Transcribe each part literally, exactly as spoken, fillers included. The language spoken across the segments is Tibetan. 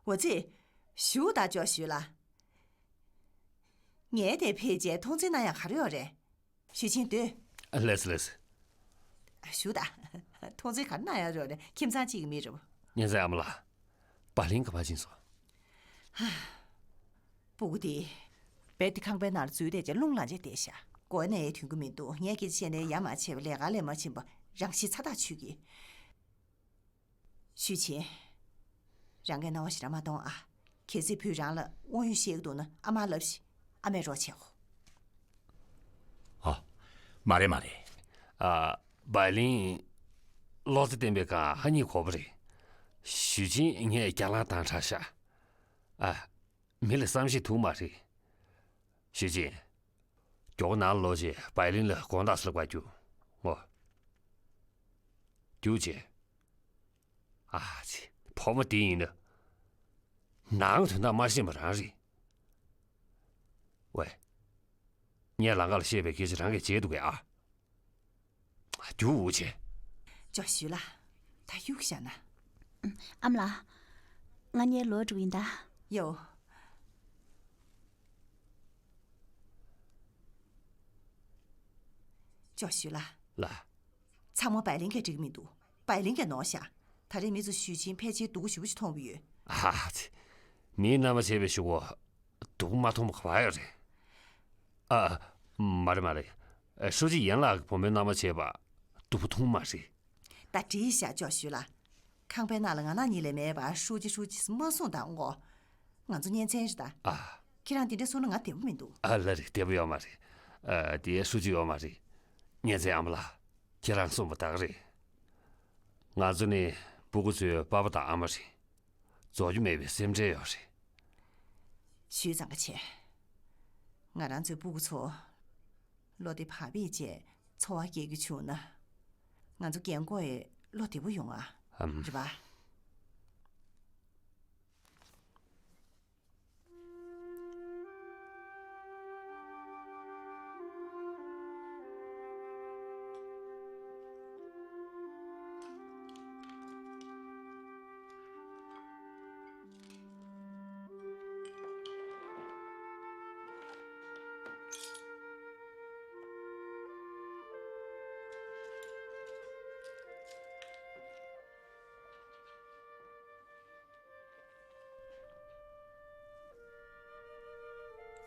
འོ་ཙི། བཞུགས་དང་ཅོ་ཞུས་ལ། ངའི་དེ་ཕལ་ཆེར་མཐོང་ཆེན་གནང་ཡག་ག་རེ་ཡོད་རེད། ཞུས་ཆེན་སྡོད། ལགས་སོ་ལགས་སོ། བཞུགས་དང་། མཐོང་ཆེན་ག་རེ་གནང་ཡག་ཡོད་རེད། ཁྱིམ་ཚང་གཅིག་གི་མི་རེད། ཉེ་ཚན་ཨ་མ་ལགས། བ་ལིང་ག་པར་ཕྱིན་སོང་། སྤུ་གུ་དེ། རྦད་དེ་ཁང་པའི་ནང་ལ་འཛུལ་བསྡད་བྱས་རླུང་ལངས་བྱས་བསྡད་ཤག་སྒོ་ནས་ཐོན་གྱི་མི་འདུག་ངས་སྐད་ཆ་བཤད་ནའི་ཡ་མ་བྱས་པ། ལས་ཀ་ལས་མ་ཕྱིན་པ། རང་ཤི་ཚ་ཐག་ཆོད་ཀྱི། ཞུས་ཆེན། རང་གིས་སྣང་བ་ཞེ་དྲག་མ་གཏོང་ཨ། གལ་སྲིད་བུས་རང་ལ་དབང་ཡོད་བཤད་ཀྱི་འདུག་ན་ཨ་མར་ལབ་ཤིག་ཨ་མས་རོགས་བྱེད་གོ། ཨ། མ་རེད་མ་རེད། ཨ། བའི་ལིན། བློ་རྩེ་བརྟན་པའི་སྒང་ཧ་ཉིད་གོ་བ་རེད། ཞུས་ཆེན་ངས་རྒྱ་ལངས་བཏང་དྲགས་ཤག་ཨ། མི་ལ་བསམ་ཤེས་ཐུབ་མ་རེད། ཞུས་ཆེན། མགྱོགས་པོ་ནང་ལ་ལོག་བྱས་བའི་ལིན་ལ་དགོངས་དག་ཟེར་ལ་བཀའ་བཀྱོན། ངོ་། རྒྱུགས་བྱས། ཨ་ཙི། ཕོ་མོ་དེ་ཡིན་ན། ནང་དོན་དག་མ་ཤེས་པ་རང་རེད། ཝེ། ངས་ལམ་ཁ་ལ་བཤད་པའི་སྐད་ཆ་རང་གིས་བརྗེད་འདུག་གས་ཨ། རྒྱུགས་འུ་བྱས། ཅོ་ཞུས་ལ། ད་གཡུག་བཞག་ན། ཨ་མ་ལགས། ང་གཉིས་ལོག་འགྲོ་ཡིན་ད། ཡོ། ཅོ་ཞུས་ལ། ལ། ཚང་མ་བའི་ལིན་གྱིས་འགྲིག་མི་འདུག་བའི་ལིན་གྱིས་ནོར་ཤག་ད་རེས་མི་ཚོ་ཞུས་ཆེན་ཕལ་ཆེར་སྡུག་གུ་ཞེ་པོ་ཅིག་མཐོང་གི་ཡོད། ཨ་ཙི། མིའི་རྣམ་པ་བྱས་པའི་གཞུག་གུ་སྡུག་གུ་མ་མཐོང་བ་ག་པར་ཡོད་རེད། ཨ། མ་རེད་མ་རེད། ཧྲུའུ་ཅི་ཡན་ལགས་ཀྱིས་བུ་མོའི་རྣམ་པ་བྱས་པ་སྡུག་གུ་མཐོང་མ་རེད། ད་འགྲིག་ཤག་ཅོ་ཞུས་ལ། ཁང་པའི་ནང་ལ་ང་རང་གཉིས་ལས་མེད་པ་ཧྲུའུ་ཅི་ཧྲུའུ་ཅི་མ་གསུངས་དང་ངོ་། ང་ཚོ་གཉེན་ཚན་རེད་ད། ཨ། ཁྱེད་རང་དེ་འདྲ་གསུངས་ན་ང་བདེ་པོ་མི་འདུག་ཨ་ལ་རེད། བདེ་པོ་ཡོད་མ་རེད། ཨ། དེ་ཧྲུའུ་ཅི་ཡོད་མ་རེད། གཉེན་ཚན་ཨ་མ་ལགས། ཁྱེད་རང་གསུངས་པ་དག་རེད། ང་ཚོ་ནི་སྤུ་གུ་ཚོའི་པ་ཕ་དང་ཨ་མ་རེད། རྫོགས་རྒྱུ་མེད་པའི་སེམས་ཁྲལ་ཡོད་རེད། ཞུས་ཙང་ཁ་ཆེ། ང་རང་ཚོའི་སྤུ་གུ་ཚོ། བློ་བདེ་བག་ཕེབས་བྱས་འཚོ་བ་སྐྱེལ་རྒྱུ་བྱུང་ན། ང་ཚོ་རྒན་གོག་ཡི་བློ་བདེ་པོ་ཡོང་ཨ། ཨམ། རེད་པ།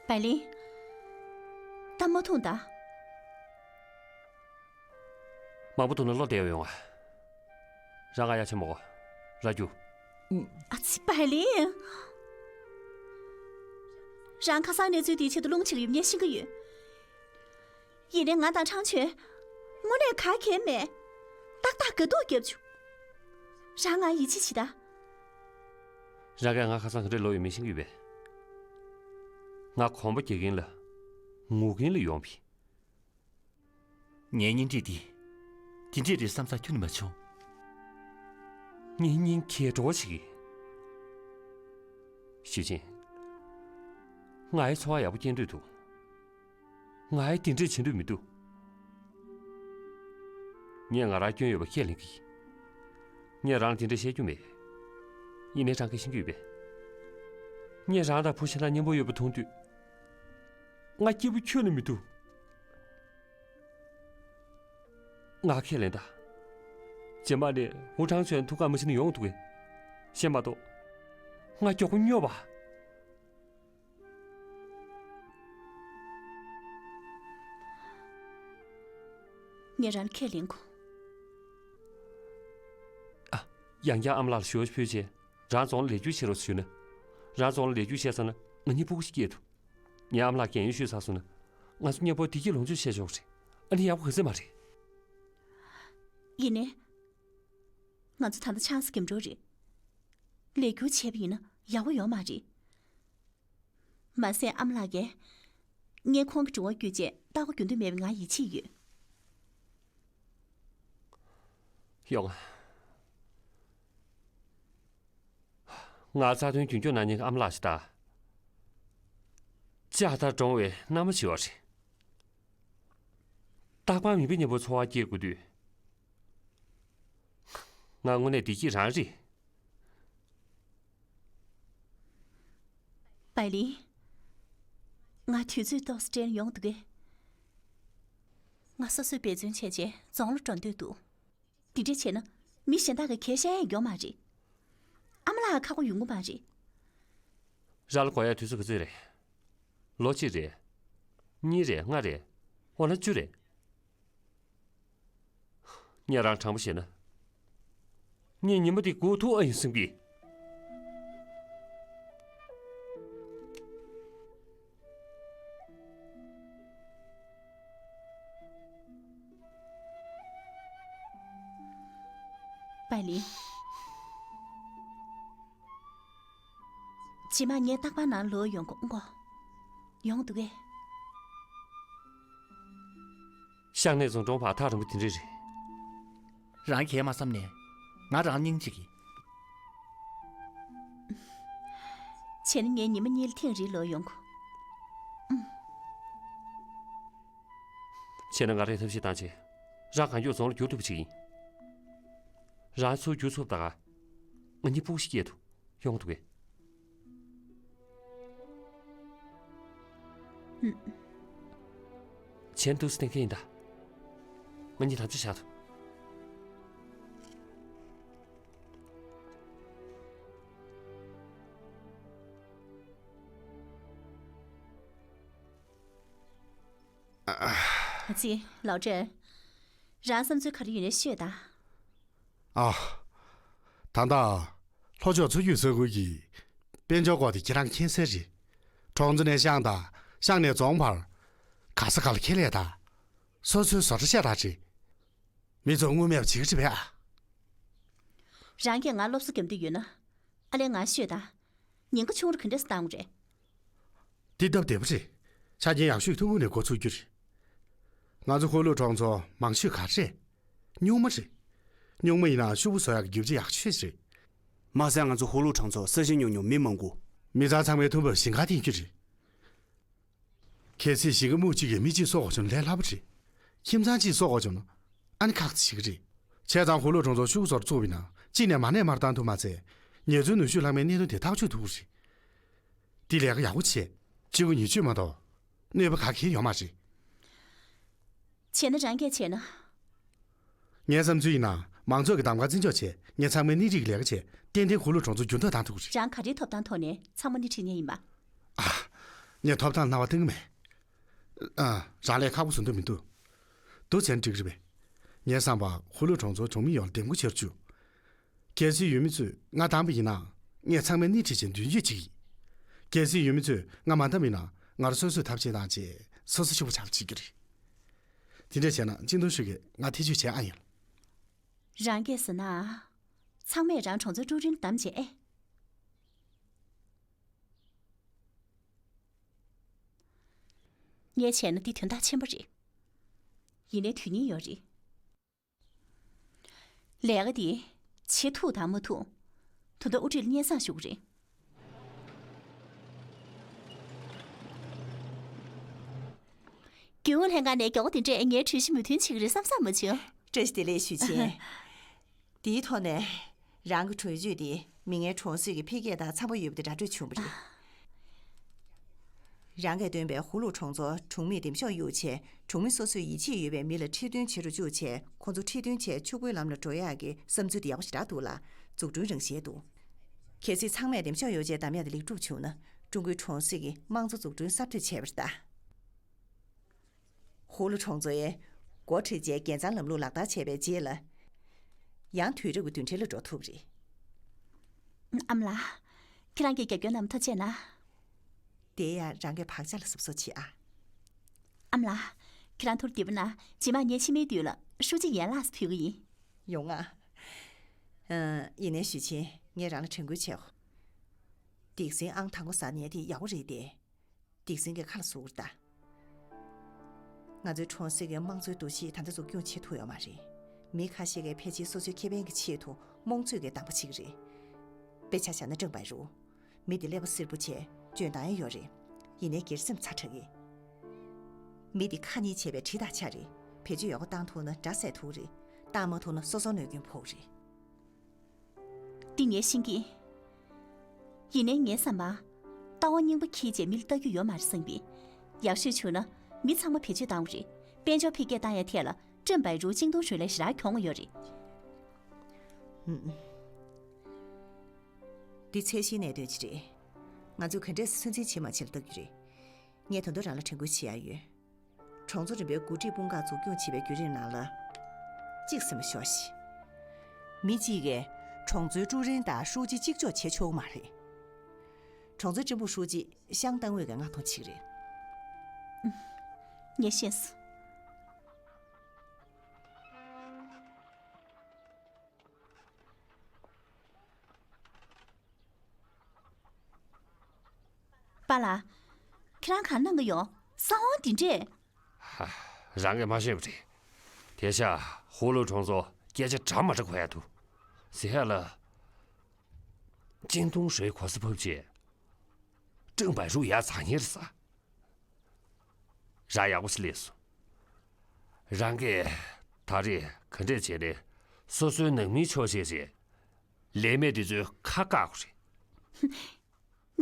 པའི་ལིན། ད་མ་འཐུང་ད། མང་པོ་འཐུང་ན་བློ་བདེ་བ་ཡོང་ང་། རང་ང་ཡ་ཆེན་མོ་གོ། ར་རྒྱུ། ཨ་ཙི་པའི་ལིན། རང་ཁ་སང་གནས་ཚུལ་དེའི་ཆེད་དུ་རླུང་ཆེ་གི་ཡོད་མེད་ཤེས་ཀྱི་ཡོད། ཡིན་ནའི་ང་དང་ཁྲང་ཆོན། དངོས་གནས་ག་གེ་མེད། ཏག་ཏག་དགའ་སྡུག་རྒྱབ་བྱུང་། རང་ང་ཡིད་ཆེས་བྱེད་ད། རང་གིས་ང་ཁ་སང་ག་འདྲས་ལོག་ཡོད་མེད་ཤེས་ཀྱི་ཡོད་པས། ང་གོམ་པ་རྒྱག་མཁན་ལ་ངུ་མཁན་ལ་ཡོང་བས། ངའི་གཉེན་སྒྲིག་འདི་དེ་འདྲས་རེད་བསམ་ས་ཁྱོན་ནས་མ་བྱུང་། ངའི་སྙིང་ཁའི་འགྲོ་བ་ཞིག་གིས། ཞུས་ཆེན། ང་ཡི་འཚོ་བ་ཡག་པོ་སྐྱེལ་འདོད་འདུག་ང་ཡི་དེ་འདྲས་བྱེད་འདོད་མི་འདུག་ངས་ང་རང་སྐྱོན་ཡོད་པ་ཁས་ལེན་གྱི་ཡིན། ངས་རང་ལ་དེ་འདྲས་བཤད་རྒྱུ་མེད། ཡིན་ནའི་རང་གིས་ཤེས་ཀྱི་ཡོད་པས། ངས་རང་དང་བུ་གཞན་དང་མཉམ་པོ་ཡོད་པ་མཐོང་དུས། ང་སྐྱིད་པོ་ཁྱོན་ནས་མི་འདུག་ང་ཁས་ལེན་ད། རྗེས་མ་ནས་ཧུ་ཁྲང་ཆོན་ཐུགས་ཁུར་མ་བྱེད་ན་ཡོང་འདུག་གས། གཞན་མ་གཏོགས། ང་མགྱོགས་པོ་སྨྱོ་བ། ངས་རང་ལ་ཁས་ལེན་དགོས། ཨ། ཡང་བསྐྱར་ཨ་མ་ལགས་ལ་ཞུ་བ་ཕུལ་བྱས། རང་རྫོང་ལ་ལས་འཁྱུར་བྱེད་རོགས་ཞུས་ན། རང་རྫོང་ལ་ལས་འཁྱུར་བྱས་ཚར་ན་ང་གཉིས་སྤུ་གུ་ཞིག་སྐྱེས་ཐུབ། ངའི་ཨ་མ་ལགས་རྒན་ཡོལ་ཞུས་ཚར་སོང་ན། ང་ཚོ་མཉམ་པོ་བདེ་སྐྱིད་ལོངས་སྤྱོད་བྱས་ཆོག་རེད། ཨ་ནི་ཡག་པོ་ག་ཚད་མ་རེད། ཡིན་ནའི། ང་ཚོ་ད་ལྟ་ཆང་ས་གེམ་འགྲོ་རེད། ལས་འཁྱུར་བྱས་པ་ཡིན་ན་ཡག་པོ་ཡོད་མ་རེད། མ་ཟད་ཨ་མ་ལགས་ཀྱིས། ངས་ཁོང་གི་བྲོ་བ་བརྒྱུད་བྱས་རྟག་པ་རྒྱུན་དུ་མེད་པའི་ང་ཡིད་ཆེས་ཡོད། ཡོང་། ང་རྩ་དོན་རྒྱུན་སྐྱོང་གནང་མཁན་གྱི་ཨ་མ་ལགས་ཤིག་དང་། ལྕགས་ལྟར་འདྲོངས་པའི་མནའ་མ་ཞིག་ཡོད་རེད། རྟག་པར་མིད་པ་མཉམ་པོ་འཚོ་བ་སྐྱེལ་དགོས་དུས། ང་དངོས་གནས་བདེ་སྐྱིད་རང་རེད། པའི་ལིན། ང་དུས་ཚོད་ཏོག་ཙམ་སྤྲད་ན་ཡོང་འདུག་གས། ང་སོ་སོས་འབད་བརྩོན་བྱས་རྗེས་རྫོང་ལ་འགྲོ་འདོད་འདུག། འདི་འདྲ་བྱས་ན་མི་གཞན་དག་གི་གད་ཤ་ཡང་ཡོད་མ་རེད། ཨ་མ་ལགས་ཁག་པོ་ཡོང་གི་མ་རེད། རང་ལ་དགོས་ཡག་དུས་ཚོད་ག་ཚོད་རེད། ལོ་གཅིག་རེད། གཉིས་རེད། ལྔ་རེད། འོ་ན་བཅུ་རེད། ངས་རང་དྲང་པོ་བཤད་ན། ངས་ཉི་མ་འདི་སྒུག་ཐུབ་ཨ་ཡོང་སེམས་ཀྱི། པའི་ལིན། རྗེས་མ་ངས་རྟག་པར་ནང་ལོག་ཡོང་གོ་ཨང་གོ། ཡོང་འདུག་གས། ཤང་ནས་རྫོང་གྲོང་བར་ཐག་རིང་པོ་དེ་འདྲ་རེད། རང་གིས་མ་བསམ་ནས། ང་རང་སྙིང་རྗེ་གི། བྱས་ན་ངས་ཉི་མ་གཉིས་ལ་ཐེངས་རེ་ལོག་ཡོང་གོ། བྱས་ན་ང་རས་ཐབས་ཤེས་བཏང་བྱས། རང་གང་མགྱོགས་རྫོང་ལ་འགྱུར་ཐུབ་པ་བྱེད་ཀྱི་ཡིན། རང་ཚུར་འགྱུར་ཐུབ་ད་ག་ང་གཉིས་སྤུ་གུ་ཞིག་སྐྱེས་ཐུབ་ཡོང་འདུག་གས། ཨུམ། བྱས་ན་འདུག་སེ་བསྡད་མཁན་ཡིན་ད། ང་གཉིས་ད་ཆ་བཞག་ཐུབ། ཨ་ཙི། ལའོ་ཀྲེན། རང་བསམ་ཚུལ་ག་རེ་ཡོད་ན་ཤོད་དང་། ཨ། ད་ལྟ་ལྷོ་ཕྱོགས་མཚོ་རྒྱུད་ས་ཁུལ་གྱི་དཔལ་འབྱོར་སྐོར་དེ་ཁྱེད་རང་མཁྱེན་གསལ་རེད། གྲོང་ཚོ་ནས་ཤང་དང་། ཤང་ནས་རྫོང་བར། ག་ས་ག་ལ་ཁེ་ལས་དང་། སོ་སོའི་བཟོ་གྲྭ་ཤ་སྟག་རེད། མི་ཚོ་དངུལ་མེད་པ་བྱེད་ཀྱི་རེད་པས་ཨ། རང་གིས་ང་སློབ་གསོ་རྒྱབ་འདོད་ཡོད་ན། ཨ་ལས་ང་ཤོད་དང་། ཉེན་ཁ་ཆུང་རུ་ག་འདྲས་སེ་བཏང་དགོས་རེད། འདི་སྟབས་བདེ་པོ་རེད། ཆ་རྐྱེན་ཡག་ཤོས་ཐུན་མོང་ནས་འགོ་ཚུགས་རྒྱུ་རེད། ང་ཚོ་ཧུ་ལུ་གྲོང་ཚོ་མང་ཤོས་ག་རེ་རེད། སྨྱུག་མ་རེད། སྨྱུག་མ་ཡིན་ན་ཤོག་བུ་བཟོ་ཡག་གི་རྒྱུ་ཆ་ཡག་ཤོས་རེད། མ་ཟད་ང་ཚོ་ཧུ་ལུ་གྲོང་ཚོ་ས་ཞིང་ཉུང་ཉུང་མི་མང་པོ། མི་ཚང་ཚང་མའི་ཐུམ་འབབ་ཞིང་ཁར་བརྟེན་རྒྱུ་རེད། གལ་སྲིད་གཞིས་ཀ་སྨུག་གཅིག་གིས་མི་གཅིག་གསོ་དགོས་བྱུང་ན་ལས་སླ་པོ་རེད། ཁྱིམ་ཚང་གཅིག་གསོ་དགོས་བྱུང་ན་ཨ་ནི་ཁག་ཅིག་རེད། བྱས་ཙང་ཧུ་ལུ་གྲོང་ཚོར་ཤོག་གུ་བཟོ་གྲྭ་བཙུགས་པ་ཡིན་ན་གཅིག་ནས་མ་ནས་མར་བཏང་ཐུབ་མ་ཚད། ཉེན་ཚོའི་ནུས་ཤུགས་ལྷག་མའི་གནད་དོན་དེ་ཐག་གཅོད་ཐུབ་ཀྱི་རེད། འདི་ལས་ཀ་ཡག་པོ་བྱས། གཅིག་པུ་ཉེས་སྤྱོད་མ་གཏོགས། གནོད་པ་ག་གེ་ཡོད་མ་རེད། བྱས་ན་རང་གིས་བྱས་ན། ངའི་བསམ་ཚུལ་ཡིན་ན། མང་ཚོགས་ཀྱི་གདམ་ག་བརྩི་འཇོག་བྱས། ངས་ཚང་མས་སྣེ་ཁྲིད་ཀྱི་ལས་ཀ་བྱས། ཏན་ཏན་ཧུ་ལུ་གྲོང་ཚོ་འགྱུར་ལྡོག་བཏང་ཐུབ་ཀྱི་རེད། རང་ག་རེའི་ཐོབ་ཐང་ཐོག་ནས་ཚང་མ་སྣེ་ཁྲིད་མཁན་ཡིན་པ། ཨ། ངས་ཐོབ་ཐང་སྣང་བ་གཏོང་གི་མེད། ཨ། རང་ལས་ཁག་པོ་བཟོ་འདོད་མི་འདུག་འདུག་བྱས་ན་འགྲིག་གི་རེད་པས། ངའི་བསམ་པར་ཧུ་ལུ་གྲོང་ཚོའི་གྲོང་མི་ཡོངས་ལ་འདེམས་བསྐོ་བྱེད་རུ་བཅུག་གལ་སྲིད་ཡུལ་མི་ཚོས་ང་བདམས་པ་ཡིན་ན། ངས་ཚང་མའི་སྣེ་ཁྲིད་བྱས་མདུན་སྐྱོད་བྱེད་ཀྱི་ཡིན། གལ་སྲིད་ཡུལ་མི་ཚོས་ང་མ་བདམས་ཡིན་ན། ང་རང་སོ་སོས་ཐབས་ཤེས་བཏང་བྱས་སོ་སོ་ཕྱུག་པོ་ཆགས་པ་བྱེད་ཀྱི་རེད། དེ་འདྲ་བྱས་ན་ཅིན་ཏུང་ཧྲི་གིས་ང་ཐེ་བྱུས་བྱེད་ཨ་ཡིན། རང་གིས་ཟེར་ན། ཚང་མས་རང་གྲོང་ཚོའི་ཀྲུའུ་རིན་བདམས་བྱས་ཨེ། ངས་བྱས་ན་འདི་དོན་དག་ཆེན་པོ་རེད། ཡིན་ནའི་དོན་སྙིང་ཡོད་རེད། ལས་ཀ་འདི་བྱེད་ཐུབ་དང་མ་ཐུབ། ད་ལྟ་དབུ་ཁྲིད་ལ་སྙན་སེང་ཞུ་གི་རེད། རྒྱུན་ཨུ་ལྷན་ཁང་ནས་མགྱོགས་པོ་དེ་འདྲས་ངའི་གྲོས་གཞི་མོས་མཐུན་བྱེད་ཀྱི་རེད་བསམ་བསམ་མ་བྱུང་། བཀྲ་ཤིས་བདེ་ལེགས་ཞུས་ཆེན། དེའི་ཐོག་ནས་རང་གི་གྲོས་ཆོད་དེ་མི་ངན་གྲོང་གསེབ་ཀྱི་འཕེལ་རྒྱས་དང་འཚམ་པོ་ཡོད་པ་དེ་ར་སྤྲོད་བྱུང་བ་རེད། རང་གིས་འདོན་པའི་ཧུ་ལུ་གྲོང་ཚོ་གྲོང་མིས་འདེམས་ཤོག་གཡུགས་བྱས། གྲོང་མི་སོ་སོས་ཡིད་ཆེས་ཡོད་པའི་མི་ལ་ཁྲིད་སྟོན་བྱེད་རུ་བཅུག་བྱས། ཁོང་ཚོ་ཁྲིད་སྟོན་བྱས་ཕྱུག་པོའི་ལམ་ལ་འགྲོ་ཡག་གི་བསམ་ཚུལ་དེ་ཡག་པོ་ཞེ་དྲག་འདུག་ལ། འཛུགས་སྐྲུན་རང་བཞིན་འདུག་གལ་སྲིད་ཚང་མས་འདེམས་ཤོག་གཡུགས་བྱས་གདམ་ཡག་དེ་ལེགས་གྲུབ་བྱུང་ན། ཀྲུང་གོའི་གྲོང་གསེབ་ཀྱི་དམངས་གཙོ་འཛུགས་སྐྲུན་གསར་གཏོད་བྱས་པ་རེད་ད། ཧུ་ལུ་གྲོང་ཚོ་ཡས་འགོ་ཁྲིད་བྱས་འགན་གཙང་ལམ་ལུགས་ལག་བསྟར་བྱས་པའི་རྗེས་ལ། ཡང་དུས་རབས་ཀྱི་མདུན་གྲལ་ལ་འགྲོ་ཐུབ་རེད། ཨ་མ་ལགས། ཁྱེད་རང་གི་རྒྱབ་སྐྱོར་གནང་བར་ཐུགས་རྗེ་གནང་། དེ་ཡང་རང་གི་བག་ཆགས་ལ་གཟབ་གཟབ་བྱེད་ཨ། ཨ་མ་ལགས། ཁྱེད་རང་ཐུགས་བདེ་པོ་གནང་། རྗེས་མ་ངའི་མཆིལ་མའི་དུས་ལ་ཧྲུའུ་ཅི་ཡན་ལགས་སུ་ཕུལ་གི་ཡིན། ཡོང་ང་། ཨ། ཡིན་ནའི་ཞུས་ཆེན། ངས་རང་ལ་དྲན་སྐུལ་བྱས། སྡིག་སྲིན་ཨང་དང་པོ་ཟ་ནས་དེ་ཡག་པོ་རེད་དེ། སྡིག་སྲིན་གྱི་ཁ་ལ་ཟུག་རེད་ད། ང་ཚོའི་གྲོང་གསེབ་ཀྱི་དམངས་གཙོའི་འདུ་ཤེས་ད་ལྟ་འཛུགས་སྐྱོང་བྱེད་ཐུབ་ཡོད་མ་རེད། མི་ཁ་ཤས་ཀྱིས་ཕལ་ཆེར་སོ་སོའི་ཁེ་ཕན་གྱི་ཆེད་དུ་རྨོངས་ཚོད་ཀྱིས་སྡང་པོ་བྱེད་ཀྱི་རེད། དཔེ་ཆ་བཞག་ན་ཀྲང་པའེ་རུ། མི་དེ་ཀླད་པ་སེར་པོ་བྱས། འཇོན་ཐང་ཡང་ཡོད་རེད། ཡིན་ནའི་སྒེར་སེམས་ཚ་དྲགས་ཀྱི། མི་དེ་ཁ་གཉིས་བྱས་པའི་གྲི་དང་ཆ་རེད། བེད་སྤྱོད་ཡག་པོ་བཏང་ཐུབ་ན་དགྲ་བསད་ཐུབ་རེད། བཏང་མ་ཐུབ་ན་སོ་སོར་གནོད་སྐྱོན་ཕོག་རེད། འདི་ངས་ཤེས་ཀྱི། ཡིན་ནའི་ངའི་བསམ་པར། ལྟ་བ་རྙིང་པ་འཁྱེར་བྱས་མི་ལ་ལྟ་རྒྱུ་ཡོད་མ་རེད་བསམ་པས། ཡག་ཤོས་བྱུང་ན་མི་ཚང་མ་བེད་སྤྱོད་བཏང་བ་རེད། དཔལ་འབྱོར་འཕེལ་རྒྱས་བཏང་ཡ་ཐད་ལ་ཀྲེང་པའེ་རུ་ཅིང་ཏུང་ཧྲུའེ་ལས་ཞེ་དྲག་གྱོང་ཡོད་རེད། འདི་ཚད་གཞིའི་གནད་དོན་ཅིག་རེད། ང་ཚོས་ག་འདྲས་སེ་ཚོད་འཛིན་བྱེད་མ་བྱེད་ལ་ལྟ་རྒྱུ་རེད། ངས་ད་དུང་རང་ལ་དྲན་སྐུལ་བྱེད་ཡ་ཡོད། གྲོང་ཚོ་རིམ་པའི་འགོ་ཁྲིད་དཔུང་ཁག་འཛུགས་སྐྱོང་བྱེད་པའི་བརྒྱུད་རིམ་ནང་ལ། གཅིག་སེམས་ལ་ཤོག་ཤིག་མི་གཅིག་གིས་གྲོང་ཚོའི་ཀྲུའུ་རེན་དང་ཧྲུའུ་ཅི་གཅིག་ལྕོགས་བྱེད་ཆོག་གི་མ་རེད། གྲོང་ཚོའི་ཀྲེང་ཧྲུའུ་ཅི་ཤང་ཏང་ཝེ་གིས་མངགས་གཏོང་བྱེད་ཀྱི་རེད། ངས་ཤེས་སོང་། པཱ་ལགས། ཁྱེད་རང་གང་གནང་གི་ཡོད། གསང་བ་འདི་འདྲས། ཧ། རང་གིས་མ་ཤེས་པ་རེད། དེ་ཤ་ཧུ་ལུ་གྲོང་ཚོ་སྐད་ཆ་འདྲ་མ་འདྲ་གོ་ཡ་འདུག་ཟེར་ཡ་ལ། ཅིན་ཏུང་ཧྲོའི་གོ་ས་ཕབ་རྗེས། ཀྲེང་པའེ་རུ་ཡར་འཛེགས་མཁན་རེད་ཟེར། རང་ཡག་པོ་ཞིག་ལས་སོང་། རང་གིས་ད་རེས་ག་འདྲས་བྱས་ནས་སོ་སོའི་ནང་མིའི་ཕྱོགས་བྱས་བྱས། ལས་མེད་དེ་ཚོའི་ཁ་བཀག་དགོས་རེད།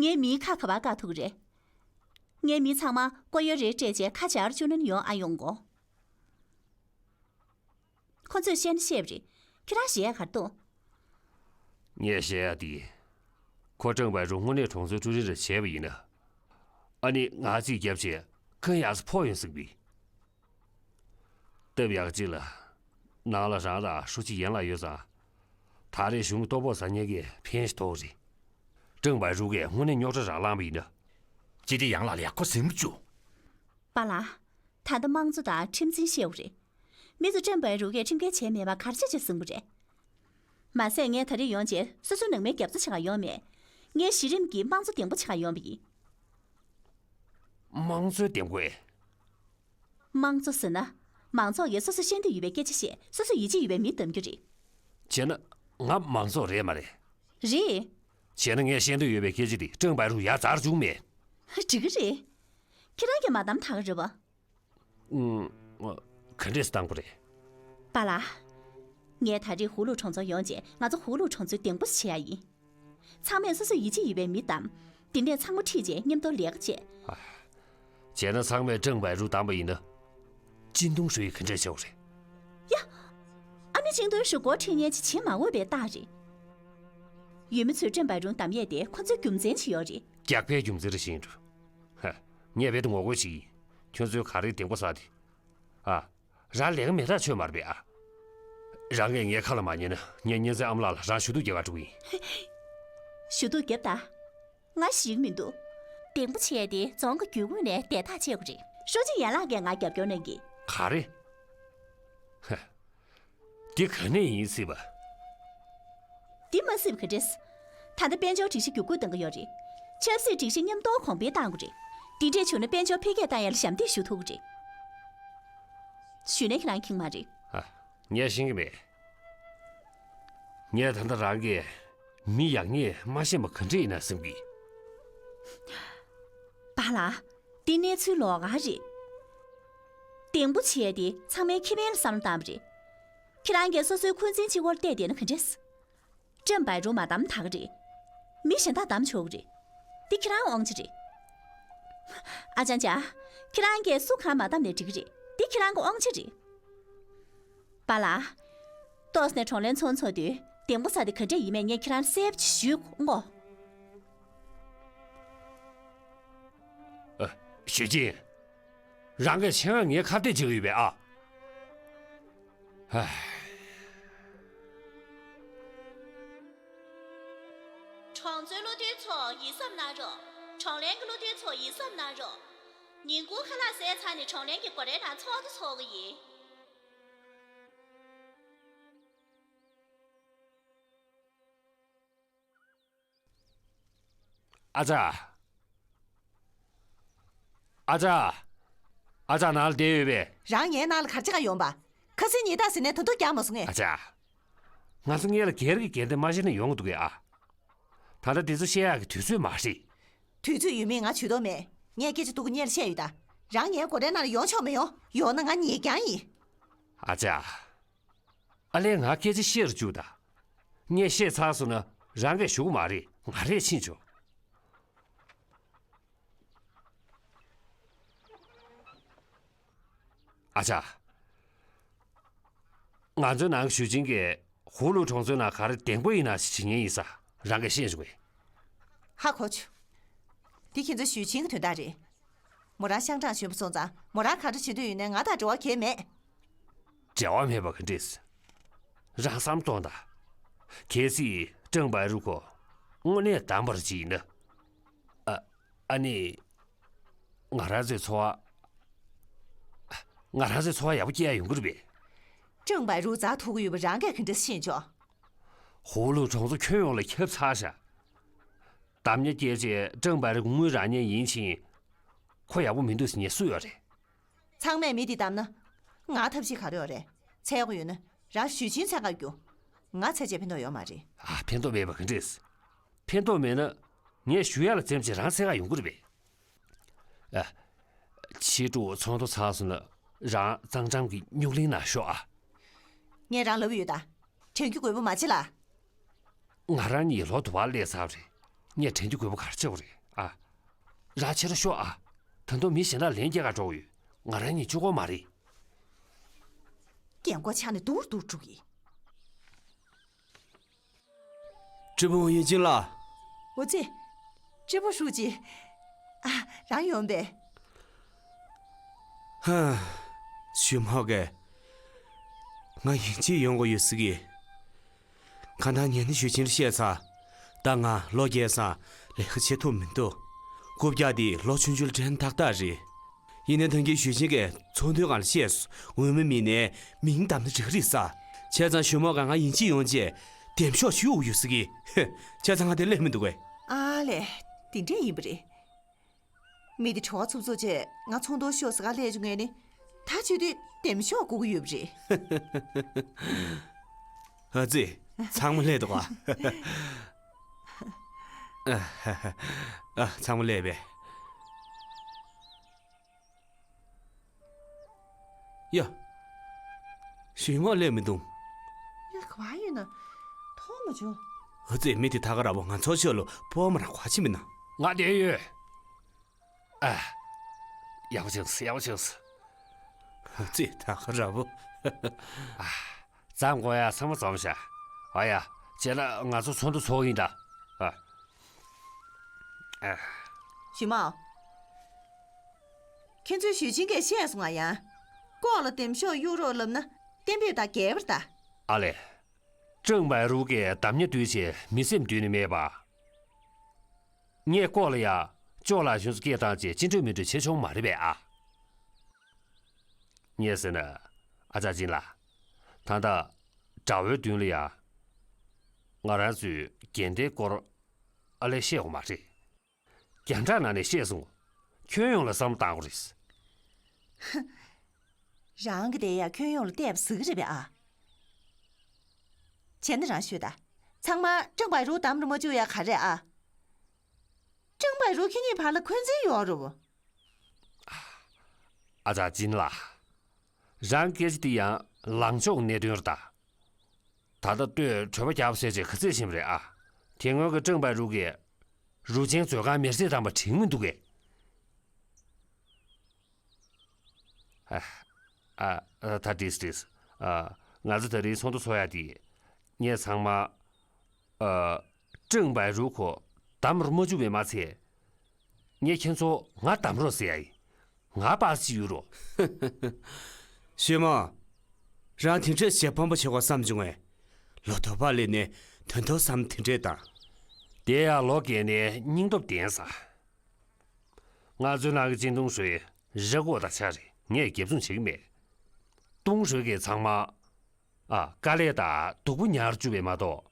ངའི་མིའི་ཁ་ག་པར་བཀག་ཐུབ་ཀྱི་རེད། ངའི་མི་ཚང་མ་ཀོ་ཡོ་རེ་སྤྲད་བྱས་ཁ་ཇར་བཅུག་ན་ནི་ཡོང་ཨ་ཡོང་གོ། ཁོ་ཚོས་བཤད་ན་བཤད་པ་རེད། ཁྱེད་རང་ཞེད་ཡ་ག་རེ་འདུག་ངས་བཤད་ཡ་དེ། ཁོ་ཀྲེང་པའེ་རུ་དངོས་གནས་གྲོང་ཚོའི་ཀྲུའུ་རིན་རེ་བྱས་པ་ཡིན་ན། ཨ་ནི་ང་རྩིས་བརྒྱབ་བྱས་ཁོ་ཡག་ས་ཕོག་ཡོང་ཟིག་པས། སྟབས་ཡག་ཅིག་ལ། ནང་ལ་རང་དང་ཧྲུའུ་ཅི་ཡན་ལག་ཡོད་ཙང་། ད་རེས་གཞུང་གི་ལྟོ་ཕོགས་ཟ་མཁན་གྱི་ཕན་ཞིག་ཐོགས་རེད། ཀྲེང་པའེ་རུ་གིས་དངོས་གནས་རྙོག་དྲ་རང་བསླངས་པ་ཡིན་ན། ཅི་སྟེ་ཡང་ལག་ལ་ཡག་པོ་ཟིན་མི་བཅུག་པཱ་ལགས། ད་ལྟ་དམངས་གཙོ་དང་ཁྲིམས་འཛིན་བཤད་དགོས་རེད། མི་ཚོ་ཀྲེང་པའེ་རུ་གིས་ཁྲིམས་འགལ་བྱས་མེད་པ་ག་རེ་བྱས་བྱས་གསུང་གི་རེད། མ་ཟད་ངས་ད་རེས་ཡོང་རྗེས་སོ་སོའི་ནང་མིའི་རྒྱབ་རྩ་བྱེད་ག་ཡོང་མེད། ངས་གཞི་རིམ་གྱི་དམངས་གཙོ་སྡིངས་པ་བྱེད་ག་ཡོང་བ་ཡིན། དམངས་གཙོའི་སྡིངས་པ། དམངས་གཙོ་ཟེར་ན། མང་ཚོགས་ཀྱིས་སོ་སོ་ཤེས་འདོད་ཡོད་པའི་སྐད་ཆ་བཤད། སོ་སོ་ཡིད་ཆེས་ཡོད་པའི་མི་འདེམ་རྒྱུ་རེད། བྱས་ན་ང་མང་ཚོགས་རེད་མ་རེད། རེད། བྱས་ན་ངས་ཤེས་འདོད་ཡོད་པའི་སྐད་ཆ་དེ་ཀྲེང་པའེ་རུ་ཡར་འཛེགས་བཅུག་མེད། འགྲིག་གི་རེད། ཁྱེད་རང་གིས་མ་བདམས་ད་ག་རེད་པ། ཨུམ། ག་འདྲས་བཏང་དགོས་རེད། པཱ་ལགས། ངས་ད་རེས་ཧུ་ལུ་གྲོང་ཚོར་ཡོང་རྗེས་ང་ཚོ་ཧུ་ལུ་གྲོང་ཚོའི་སྡིངས་པོ་ཞིག་བྱེད་ཡ་ཡིན། ཚང་མས་སོ་སོ་ཡིད་ཆེས་ཡོད་པའི་མི་བདམས། དེ་ནས་ཚང་མ་ཁྲིད་རྗེས་མཉམ་དུ་ལས་ཀ་བྱེད། བྱས་ན་ཚང་མས་ཀྲེང་པའེ་རུ་བདམས་པ་ཡིན་ན། ཅིན་ཏུང་ཧྲུའེ་ག་འདྲས་བྱེད་དགོས་རེད། ཡ། ཨ་ནི་ཅིན་ཏུང་ཧྲུའེ་འགོ་ཁྲིད་མཁན་ཅིག་བྱེད་མ་དགོས་པའི་རྟགས་རེད། ཡུལ་མི་ཚོས་ཀྲེང་པའེ་རུ་བདམས་ཡས་དེ་ཁོ་ཚོའི་རྒྱུ་མཚན་ཅིག་ཡོད་རེད། རྒྱག་པའི་རྒྱུ་མཚན་རེད་ཤེས་འགྲོ། ཧ། ངས་རྦད་དེ་ངོ་རྒོལ་བྱེད་ཀྱི་ཡིན། ཁྱོད་ཚོས་ག་རེ་སྡིངས་པ་ཟེར་དེ། ཨ། རང་ལས་ཀ་མེད་ཐག་ཆོད་མ་རེད་པས་ཨ། རང་གིས་ངའི་ཁ་ལ་མ་ཉན་ན་ངས་གཉན་ཚན་ཨ་མ་ལགས་ལ་རང་ཞུ་གཏུག་རྒྱག་ག་འགྲོ་གི་ཡིན། ཞུ་གཏུག་རྒྱབ་ད། ང་ཞིག་མི་འདུག་སྡིངས་པ་བྱས་ཏེ་རྫོང་གི་རྒྱུད་ཁུངས་ནས་བརྡས་ཐག་བཅད་དགོས་རེད། ཧྲུའུ་ཅི་ཡན་ལག་གིས་ང་རྒྱབ་སྐྱོར་གནང་གི། ག་རེ། ཧ། འདི་ག་ནས་ཡིན་སྲིད་པ། འདི་མ་སྲིད་པ་ག་འདྲས། ད་ལྟ་དཔལ་འབྱོར་སྒྲིག་གཞི་བསྒྱུར་བཀོད་གཏང་གི་ཡོད་རེད། ཆབ་སྲིད་སྒྲིག་གཞི་མཉམ་གཏོང་གོང་འཕེལ་གཏང་དགོས་རེད། འདི་འདྲས་བྱུང་ན་དཔལ་འབྱོར་འཕེལ་རྒྱས་གཏང་ཡ་ལ་ཞབས་འདེགས་ཞུ་ཐུབ་ཀྱི་རེད། ཞུས་ནས་ཁྱེད་རང་ཁེངས་མ་རེད། ཨ། ངས་ཤེས་ཀྱི་མེད། ངས་ད་ལྟ་རང་གིས་མི་ཡག་ཉེས་མ་ཤེས་པ་ག་འདྲས་ཡིན་ན་བསམ་གི། པཱ་ལགས། འདི་གནས་ཚུལ་ལོགས་ཀ་རེད། སྡིངས་པོ་བྱས་ཏེ་ཚང་མའི་ཁེ་ཕན་ལ་བསམ་བློ་བཏང་བ་རེད། ཁྱེད་རང་གིས་སོ་སོའི་འཁོན་འཛིན་གཅིག་པོར་བལྟས་བསྡད་ན་ག་འདྲས། ཀྲེང་པའེ་རུ་མ་བདམས་ད་ག་རེད། མི་གཞན་དག་བདམས་ཆོག་གི་རེད། འདི་ཁྱེད་རང་དབང་ཆ་རེད། ཨ་ཅང་ཅང་། ཁྱེད་རང་གིས་སུ་གང་མ་བདམས་ནས་འགྲིག་གི་རེད། འདི་ཁྱེད་རང་གི་དབང་ཆ་རེད། པཱ་ལགས། ཏོག་ཙམ་ནས་གྲོང་ལྷན་ཚོགས་འཚོགས་དུས་སྡིངས་པོ་ཟེར་དེ་ག་འདྲས་ཡིན་མིན་ངས་ཁྱེད་རང་གསལ་པོ་ཞུ་དགོས། ཨ། ཞུས་ཅིན། རང་གིས་ཆེད་མངགས་ངའི་ཁ་གཏད་བྱེད་ཀྱི་ཡོད་པས་ཨ། ཧ། གྲོང་ཚོའི་བློ་མཐུན་ཚོ་ཡིད་གཟབ་གནང་རོགས། གྲོང་ལྷན་གྱི་བློ་མཐུན་ཚོ་ཡིད་གཟབ་གནང་རོགས། ཉིན་གུང་ཁ་ལག་ཟས་ཚར་ནས་གྲོང་ལྷན་གྱི་སྒོ་རའི་ནང་ཚོགས་འདུ་ཚོགས་ཀྱི་ཡིན། ཨ་ཅག་ཨ་ཅག་ཨ་ཅག་ནང་ལ་བསྡད་ཡོད་པས། རང་ངའི་ནང་ལ་ག་རེ་བྱེད་ག་ཡོང་པ། ཁ་སང་ཉིན་ལྟར་ཟིན་ནས་ད་དུང་རྒྱག་མ་སོང་ངས། ཨ་ཅག་ང་ཚོ་སྔོན་ལ་སྒེར་གྱི་འགལ་ཟླ་མ་བྱས་ན་ཡོང་གི་འདུག་གས་ཨ། ད་ལྟ་འདི་ཚོ་བཤད་ཡག་གི་དུས་ཚོད་མ་རེད། དུས་ཚོད་ཡོད་མེད་ང་ཇུས་གཏོགས་མེད། ངས་སྐད་ཆ་སྡུག་གུ་སྔོན་ལ་བཤད་ཡོད་ད། རང་ངའི་སྒོ་རའི་ནང་ལ་ཡོང་ཆོག་མི་ཡོང་། ཡོང་ན་ང་ཉེས་རྐྱང་ཡིན། ཨ་ཅག་ཨ་ལས་ང་སྐད་ཆ་བཤད་རུ་བཅུག་ད། ངས་བཤད་ཚར་སོང་ན་རང་གིས་ཞུ་གི་མ་རེད། ང་རས་ཕྱིན་ཆོག་ཨ་ཅག་ང་ཚོའི་ནང་ཞུས་ཅིན་གྱིས་ཧུ་ལུ་གྲོང་ཚོའི་ནང་ག་རེ་བདེ་པོ་ཡིན་ན་ཞིག་བྱེད་མཁན་ཡིན་ས་རང་གིས་ཤེས་བྱུང་བས། ཧ་གོ་བྱུང་། འདི་ཁྱེད་ཚོ་ཞུས་ཅིན་གྱི་དོན་དག་རེད། མོ་རང་ཤང་ཀྲང་གཞོན་པ་སོང་ཙང་མོ་རང་ག་འདྲ་བྱེད་འདོད་ཡོད་ནའི་ང་དང་འབྲེལ་བ་གང་ཡང་མེད། འབྲེལ་བ་མེད་པ་ག་འདྲས། རང་བསམ་གཏོང་དང་། གལ་སྲིད་ཀྲང་པའེ་རུ་ཁོ་དངོས་གནས་བདམས་པར་བྱེད་ཡིན་ན། ཨ་ཨ་ནི། ང་རང་ཚོའི་འཚོ་བ། ང་རང་ཚོའི་འཚོ་བ་ཡག་པོ་སྐྱེལ་ཡ་ཡོང་གི་རེད་པས། ཀྲང་པའེ་རུ་རྩ་ཐུག་གི་ཡོད་པ་རང་གིས་ག་འདྲས་ཤེས་བྱུང་། ཧུ་ལུ་གྲོང་ཚོ་ཁྱོན་ཡོངས་ལ་ཁྱབ་ཚར་ཤག་བདམས་ཉེས་སྐྱེལ་རྗེས་ཀྲང་པའེ་རུ་དངུལ་རག་མཁན་ཡིན་ཕྱིན། ཁོ་ཡག་པོ་མི་འདུག་ཟེར་མཁན་སུ་ཡོད་རེད། ཚང་མས་མི་འདི་བདམས་ན། ང་ཐབས་ཤེས་ག་རེ་ཡོད་རེད། འཚོལ་དགོས་ཡོད་ན་རང་ཞུས་ཅིན་འཚོལ་ག་རྒྱུགས། ང་འཚོལ་བྱས་ཕན་ཐོགས་ཡོད་མ་རེད། ཨ་ཕན་ཐོགས་མེད་པ་ག་འདྲས། ཕན་ཐོགས་མེད་ན། ངས་ཞུ་ཡག་ལ་འཛེམ་བྱས་རང་འཚོལ་ག་ཡོང་གི་རེད་པས། ཨ། ཕྱི་དྲོ་ཚོགས་འདུ་ཚར་སོང་ན་རང་གཙང་འགྲམ་གྱི་སྨྱུག་གླིང་ནང་ཤོག་ཨ། ངས་རང་ལབ་ཡོད་ད། དྲན་རྒྱུ་དགོས་པོ་མ་བྱེད་ལ། ང་རང་གཉིས་ལོ་དུ་བ་སླེབས་ཚར་བ་རེད། ངས་དྲན་རྒྱུ་དགོས་པོ་ག་རེ་བྱེད་དགོས་རེད་ཨ། རང་ཕྱི་རུ་ཤོག་ཨ། ད་དུང་མི་གཞན་དག་ལན་རྒྱག་ག་འགྲོ་གི་ཡོད། ང་རང་གཉིས་གཅིག་པོ་མ་རེད། རྒན་གོག་ཆགས་ནས་སྡུག་རུ་སྡུག་རུ་འགྲོ་གི། ཀྲི་པུའུ་ཡིན་ཅིན་ལགས། འོ་ཙི། ཀྲི་པུའུ་ཧྲུའུ་ཅི། ཨ། རང་ཡོང་པས། ཧ། ཞུས་མོ་གིས། ང་ཡིན་ཅིན་ཡོང་དགོས་ཡོད་ཟེར་གི། གང་ལྟར་ངས་ནི་ཞུས་ཅིན་ལ་བཤད་ཚར། ད་ང་ལོ་རྒས་སོང་། ལས་ཀ་བྱེད་ཐུབ་མི་འདུག་རྐུབ་བཀྱག་འདི་ལོ་ཆུང་ཆུང་ལ་དྲན་ཏག་ཏག་རེད། ཡིན་ནའི་ད་གིན་ཞུས་ཅིན་གྱིས་ཚོགས་འདུའི་སྒང་ལ་བཤད་སོང་། འོས་མི་མེད་ནའི་མིང་བདམས་ན་འགྲིག་གི་རེད་ཟེར། བྱས་ཙང་ཞུས་མོ་གིས་ང་ཡིན་ཅིན་ཡོང་རྗེས་འདེམས་ཤོག་ཞུ་དགོས་ཡོད་ཟེར་གི། ཧེ། བྱས་ཙང་ང་དེར་སླེབས་མི་འདུག་གས། ཨ་ལས། དེ་འདྲས་ཡིན་པ་རེད། མི་དེ་བྲེལ་བ་འཚུབ་འཚུབ་བྱས་ང་ཚོགས་འདུར་ཤོག་ཟེར་ག་སླེབས་བྱུང་ངས་ནི། ད་བྱེད་དུས་འདེམས་ཤོག་དགོས་ཀྱི་ཡོད་པ་རེད། ཨ་ཙི། ཚང་མ་སླེབས་འདུག་ག། ཨ། ཨ། ཚང་མ་སླེབས་པས། ཡ། ཞུས་མོ་སླེབས་མི་འདུག་ཡ། ག་པར་ཡོད་ན། མཐོང་མ་བྱུང་། ཨ་ཙི། མི་དེ་ཐད་ཀར་ར་བོ་ང་ཚོ་ཕྱོགས་ལ་སྤོ་བོ་མ་རང་ག་པར་ཕྱིན་པ་ཡིན་ན། ང་འདིར་ཡོད། ཨ། ཡག་པོ་བྱུང་སོང་། ཡག་པོ་བྱུང་སོང་། ཨ་ཙི། ཐད་ཀར་ར་བོ། ཨ། འཛོམས་དགོས་ཡག་ཚང་མ་འཛོམས་ཤག་ཨ་ཡ། བྱས་ན་ང་ཚོ་ཚོགས་འདུ་ཚོགས་ཡིན་ད། ཨ། ཨ། ཞུས་མོ། ཁྱེད་ཚོས་ཞུས་ཅིན་གྱིས་བཤད་སོང་ང་ཡ། ལྐོག་ལ་འདེམས་ཤོག་གཡུག་རོགས་ལབ་ན་གཏན་འབེབས་དང་འགལ་བ་རེད་ད། ཨ་ལས། ཀྲང་པའེ་རུ་གིས་བདམས་ཉེས་བསྡུས་བྱས་མི་སེམས་འདུལ་ནི་མེད་པ། ངས་ལྐོག་ལ་ཡ། ཅོ་ལགས་གཞོན་ཚོ་སྐད་བཏང་བྱས་ཅི་འགྲོ་མི་འགྲོ་བྱེད་ཆོག་མ་རེད་པས་ཨ། ངས་ཟེར་ན། ཨ་ཅག་ཅིན་ལགས། ད་ལྟ་དགྲ་བོའི་མདུན་ལ་ཡ། ང་རང་ཚོས་འགལ་ཟླའི་སྐོར་ཨ་ལས་བཤད་དགོས་མ་རེད། རྒྱང་བསྒྲགས་ནང་ནས་བཤད་སོང་། ཁྱོན་ཡོངས་ལ་བསམ་བློ་བཏང་དགོས་རེད། རང་གིས་དེ་ཡ་ཁྱོན་ཡོངས་ལ་བལྟས་པ་ཟེར་གི་རེད་པས་ཨ། བྱས་ན་རང་ཤོད་ད། ཚང་མ་ཀྲང་པའེ་རུ་བདམས་རུ་མ་བཅུག་ཡ་ག་རེ་ཨ། ཀྲང་པའེ་རུ་ཁྱེད་གཉིས་བར་ལ་འཁོན་འཛིན་ཡོད་རེད་བ། ཨ་ཅག་ཅིན་ལགས། རང་སྐད་ཆ་འདི་ཡང་ལངས་ཕྱོགས་གནད་དོན་རེད་ད། ད་ལྟ་ལྟོས་གྲོད་པ་རྒྱགས་པ་བཟས་བྱས་ག་ཚོད་ཕྱིན་པ་རེད་ཨ། དེ་སྔོན་གྱི་ཀྲང་པའེ་རུ་གིས་རུ་ཆེན་མཛོད་ཁང་མེར་སྲེག་བཏང་པ་དྲན་མི་འདུག་གས། ཨ། ཨ། ཨ། ད་འགྲིག་འགྲིག་ཨ། ང་ཚོ་ད་རིང་ཚོགས་འདུ་ཚོགས་ཡག་འདི། ངས་ཚང་མ། ཨ། ཀྲང་པའེ་རུ་ཁོ་བདམས་རུ་མ་བཅུག་པས་མ་ཚད། ངས་ཁྱེད་ཚོ་ང་བདམས་རོགས་ཟེར་ཡ་ཡིན། ང་པར་ཅིག་གཡུག་རོགས། ཞུས་མོ། རང་དེ་འདྲས་བྱེད་ཕོད་པོ་བྱེད་དགོས་བསམ་བྱུང་ངས། ལོ་དུ་བ་སླེབས་ནས་དོན་དུ་བསམ་དེ་འདྲས་དང་། དེ་ཡང་ལོ་རྒས་ནས་སྙིང་སྟོབས་ལྡན་ས། ང་ཚོའི་ནང་གི་ཅིན་ཏུང་ཧྲོས་ར་སྐོར་དང་ཆ་རེད། ངས་རྒྱབ་མཚུངས་བྱེད་ཀྱི་མེད། ཏུང་ཧྲོས་ཀྱིས་ཚང་མ། ཨ། དཀའ་ལས་དང་སྡུག་པོ་ཉར་བཅུག་པས་མ་གཏོགས།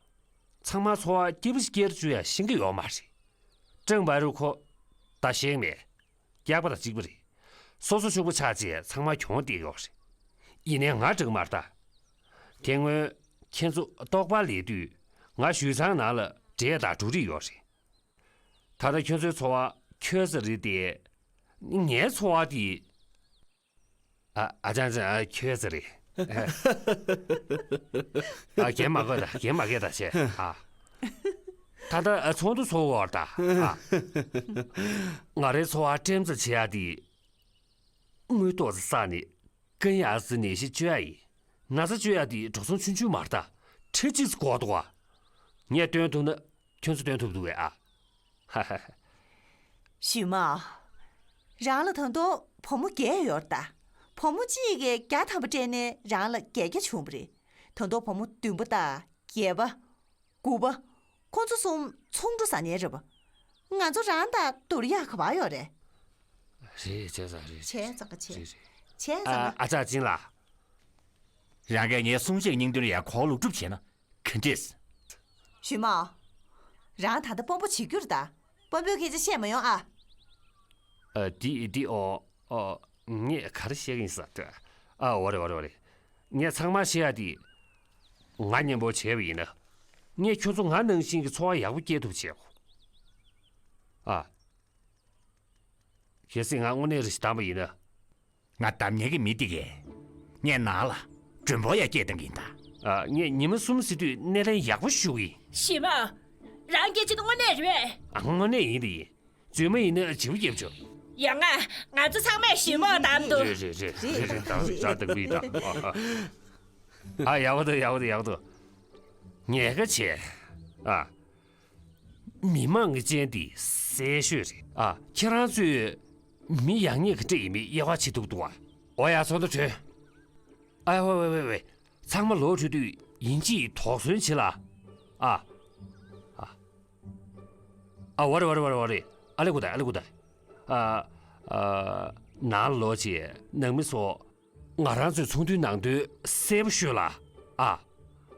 ཚང་མ་འཚོ་བ་སྐྱིད་པོ་ཞིག་སྐྱེལ་བཅུག་ཡ་ཤེས་ཀྱི་ཡོད་མ་རེད། ཀྲང་པའེ་རུ་ཁོ། ད་ཤེས་མེད། སྐྱག་པ་དང་གཅིག་པ་རེད། སོ་སོ་ཕྱུག་པོ་ཆགས་རྗེས་ཚང་མ་གྱོང་སྟེར་གྱི་ཡོད་རེད། ཡིན་ནའི་ང་འགྲིག་མ་རེད་ད། དེ་སྔོན་ཁྱེད་ཚོ་ལྟོགས་པ་ལས་དུས་ང་ཞུས་ཚང་ནང་ལ་འབྲས་དང་འབྲུ་རིགས་ཡོད་རེད། ད་ལྟ་ཁྱོད་ཚོའི་འཚོ་བ་ཁྱོད་ཚོ་རེད་དེ། ངའི་འཚོ་བ་དེ། ཨ། ཨ་ཅང་ཅང་། ཨ། ཁྱོད་ཚོ་རེད། ཨ། རྒན་མ་དགོས་ད། རྒན་མ་སྐད་ད་བྱས་ཨ། ད་ལྟ་ཚོགས་འདུ་ཚོགས་འོར་ད་ཨ། ང་རའི་འཚོ་བ་ཀྲེམ་ཙེ་བྱེད་ཡ་དེ། དངུལ་ཏོག་ཙེ་བསགས་ནས་ ཀན་ཡ་ཙི་ནད་གཞི་བཅོས་ཡ་ཡིན། ན་ཚ་བཅོས་ཡ་དེ་འགྲོ་སོང་ཆུང་ཆུང་མ་རེད་ད། ཁྲི་གཅིག་ཙམ་འགོར་འདུག་བ། ངས་སྟོན་ཐུབ་ན་ཁྱོད་ཚོ་སྟོན་ཐུབ་འདུག་བས་ཨ། ཧ་ཧ་ཧ། ཞུས་མ། རང་ལ་ད་དུང་བུ་མོ་བརྒྱད་ཡོད་རེད་ད། བུ་མོ་གཅིག་གིས་བརྒྱ་ཐམ་པ་སྤྲད་ནས་རང་ལ་བརྒྱད་བརྒྱ་བྱུང་བ་རེད། ད་དུང་བུ་མོ་བདུན་པ་དང་བརྒྱད་པ། དགུ་པ། ཁོ་ཚོ་གསུམ་ཚོང་འགྲོ་ཟ་ཉེན་རེད་པ། ང་ཚོ་རང་དང་བསྡུར་ཡག་ག་པར་ཡོད་རེད། རེད་བྱས་ཙང་རེད། བྱས་ཙང་ག་བྱས། རེད་རེད། བྱས་ཙང་ཨ་ག་ཨ་ཅག་ཅིན་ལགས། རང་གིས་ངའི་གསུང་བཤད་སྙིང་དོན་ཡར་གོ་ལུགས་སྒྲུབ་བྱས་ན་ག་འདྲས། ཞུས་མ། རང་ད་ལྟ་དཔོན་པོ་བྱེད་རྒྱུ་རེད་ད། དཔོན་པོའི་སྐད་ཆ་བཤད་མ་ཡོང་ཨ། ཨ་འདི་འདི་ཨོ་ཨོ་ངས་ག་རེ་བཤད་ཀྱི་ཡིན་ཟེར་ད། ཨ་འོ་རེད་འོ་རེད་འོ་རེད། ངས་ཚང་མ་བཤད་ཡ་དེ། ང་མཉམ་པོ་བྱས་པ་ཡིན་ན། ངས་ཁྱོད་ཚོ་ང་ནང་བཞིན་གྱི་འཚོ་བ་ཡག་པོ་སྐྱེལ་ཐུབ་བྱེད་དགོས། ཨ། གལ་སྲིད་ང་དངོས་གནས་རེ་ཞིག་བདམས་པ་ཡིན་ན། ང་བདམས་མཁན་གྱི་མི་དེ་གས། ངས་ནང་ལ་མགྲོན་པོ་ཡར་སྐྱེལ་བཏང་གི་ཡིན་ད། ཨ་ངས་ཉི་མ་གསུམ་ཟིན་དུས་སྣེ་ལེན་ཡག་པོ་ཞུ་གི་ཡིན། ཞུས་མ། རང་སྐད་ཆ་དེ་དངོས་གནས་རེད་པས། ཨ་དངོས་གནས་ཡིན་དེ་ཡིན། རྫུན་མ་ཡིན་ན་བརྗེ་པོ་རྒྱབ་ཆོག་ཡོང་ང་། ང་ཚོ་ཚང་མས་ཞུས་མ་བདམས་འདུག་རེད་རེད་རེད་རེད་རེད་རེད་རེད་རེད་རེད། ཨ་ཡག་པོ་འདུག་ཡག་པོ་འདུག་ཡག་པོ་འདུག་ཉེས་ཁ་ཆེ། ཨ། མི་མང་གི་སྤྱན་འདི་གསལ་ཤོས་རེད། ཨ་ཁྱེད་རང་ཚོས་མི་ཡག་ཉེས་ག་འདྲ་ཡིན་མིན་དབྱེ་བ་ཕྱེ་ཐུབ་འདུག་ཨ། འོ་ཡ་ཚོགས་འདུ་གྲོལ། ཨ་ཝེ་ཝེ་ཝེ་ཝེ། ཚང་མ་ལོག་འགྲོ་དུས་ཡིན་གཅིག་དོགས་ཟོན་བྱེད་ལ། ཨ། ཨ། ཨ་ཝ་རེ་ཝ་རེ་ཝ་རེ་ཝ་རེ། ཨ་ལེ་ཀུ་ད་ཨ་ལེ་ཀུ་ད། ཨ། ཨ། ནང་ལོག་བྱས་ནང་མི་ཚོ། ང་རང་ཚོའི་ཚོགས་འདུའི་ནང་དོན་གསལ་པོ་ཤོད་ལ། ཨ།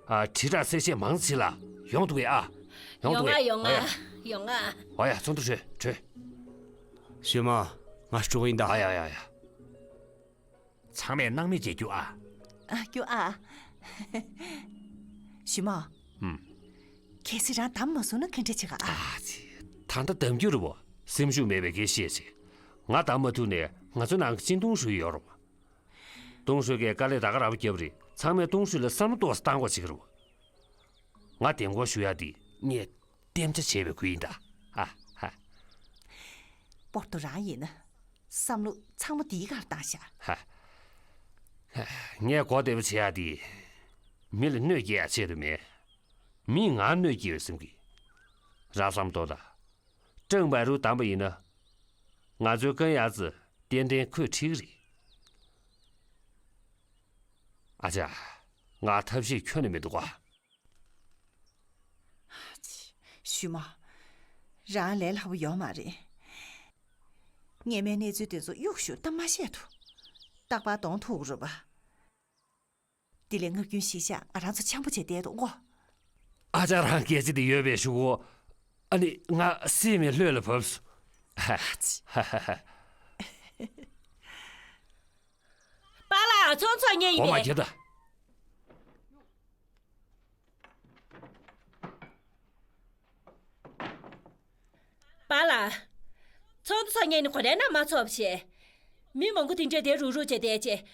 ཨ། དྲིལ་བསྒྲགས་གསལ་བཤད་མང་ཙམ་བྱེད་ལ། ཡོང་འདུག་གས་ཨ། ཡོང་འདུག་གས། ཡོང་ང་ཡོང་ང་། ཨོ་ཡ། ཡོང་ང་། ཨོ་ཡ་ཚོགས་འདུ་གྲོལ་གྲོལ། ཞུས་མ། ང་འགྲོ་གི་ཡིན་ད། ཨ་ཡ་ཡ་ཡ། ཚང་མས་སྣང་མེད་བྱེད་རྒྱུ་ཨ། ཨ་རྒྱུ་ཨ། ཞུས་མ། ཧུམ། གལ་སྲིད་རང་བདམས་མ་སོང་ན་ག་འདྲ་བྱེད་ག་ཨ། ཨ་ཙི། ད་ལྟ་བདམས་རྒྱུ་རེད་བོ། སེམས་ཤུགས་མེད་པའི་སྐད་བཤད་བྱེད། ང་བདམས་མ་ཐུབ་ནས་ང་ཚོའི་ནང་གི་ཅིན་ཏུང་ཧྲུའེ་ཡོད་རེད་བོ། ཏུང་ཧྲུའེ་གིས་དཀའ་ལས་ད་ག་རང་བརྒྱབ་རེད། ཚང་མས་ཏུང་ཧྲུའེ་ལ་བསམ་བློ་གཏོང་ས་བཏང་དགོས་བྱེད་ཀྱི་རེད་བོ། ང་འདེམས་བསྐོ་ཞུ་ཡག་འདི་ངས་གཏན་འཇགས་བྱས་པའི་ཁུལ་ཡིན་ད། ཧ་ཧ། པོར་ཏོ་རང་ཡིན་ན་བསམ་བློ་ཚང་མ་འདིའི་སྒང་བཏང་ཤག་ཧ། ངས་གོ་བདེ་པོ་བྱེད་ཡག་འདི། མི་ལ་གནོད་སྐྱེལ་ཡག་ཆེད་དུ་མེད། མིས་ང་གནོད་སྐྱེལ་བའི་སེམས་ཀྱིས། རང་བསམ་གཏོད་དང་། ཀྲང་པའེ་རུ་བདམས་པ་ཡིན་ན། ང་ཚོའི་ཀན་ཡ་ཙི་ཏན་ཏན་ཁོས་ཁྲིད་ཀྱི་རེད། ཨ་ཅག་ང་ཐབས་ཤེས་ཁྱོན་ནས་མི་འདུག་ག་ཞུས་མ། རང་ལས་སླ་པོ་ཡོད་མ་རེད། སྔོན་མའི་གནས་ཚུལ་དེ་ཚོ་གཡུག་ཞུ་གཏམ་མ་བཤད་དོ། རྟག་པར་གདོང་ཐུག་རུ་བ། དེ་ལས་ངག་རྒྱུན་ཞིག་བཞག་ང་རང་ཚོ་འཆམ་པོ་བྱས་བསྡད་འདུག་གོ། ཨ་ཅག་རང་སྐད་ཆ་དེ་ཡོད་པའི་ཞུ་གོ། ཨ་ནི་ང་སེམས་ནས་ལྷོད་ལ་བབས་སོང་། ཧ་ཧ་ཧ། པཱ་ལགས་ཚོང་ཚོགས་ཉེ་ཡིན་གོ་མ་པས། ཁྱེད་ད། པཱ་ལགས། ཚོགས་འདུ་ཚོགས་མཁན་ནི་གོ་ལའི་ནང་མ་ཚོགས་པ་བྱས། མི་མང་པོ་དེ་འདྲས་བསྡད་རུག་རུག་བྱས་བསྡད་རྗེས།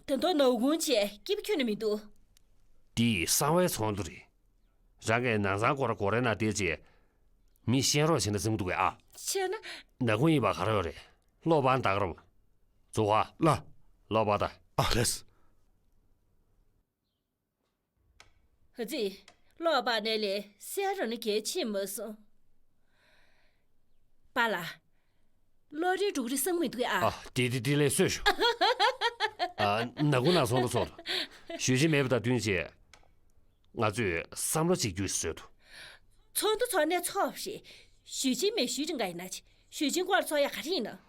ད་དུང་ནག་ཁུང་བྱས་སྐྱིད་པོ་ཁྱོན་ནས་མི་འདུག་འདི་གསང་བའི་ཚོགས་འདུ་རེད། རང་གིས་ནང་ཚང་སྐོར་གོ་རེ་ན་བསྡད་རྗེས། མི་བཤད་རོགས་བྱས་ན་བཟང་པོ་འདུག་གས་ཨ། བྱས་ན། ནག་ཁུང་ཡིན་པ་ག་རེ་ཡོད་རེད། ཀློག་པ་འདག་རོགས། ཛུ་ཧ། ལ། ཀློག་པ་ད། ཨ་ལེས། ཨ་ཙི། ཀློག་པ་ནས་ལས་གསལ་རོ་ནི་གལ་ཆེ་མ་སོང་། པཱ་ལགས། ཀློག་རིན་འབྲུག་རིན་བཟང་མི་འདུག་ཨ། ཨ་དེ་དེ་དེ་ལས་སོས་ཤོག་ཨ་ནག་ཁུང་ནང་ཚོགས་འདུ་ཚོགས་འདུག་ཞུས་ཅིན་མེད་པ་དང་བསྟུན་བྱས། ང་ཚོས་བསམ་བློ་གཅིག་གྱུར་བཟོས་འདུག་ཚོགས་འདུ་ཚོགས་ནས་ཚོགས་པ་རེད། ཞུས་ཅིན་མེད་ཞུས་ཅིན་ག་ཡིན་ན་ཆེ། ཞུས་ཅིན་སྐོར་ཚོགས་ཡ་ག་རེ་ཡིན་ན།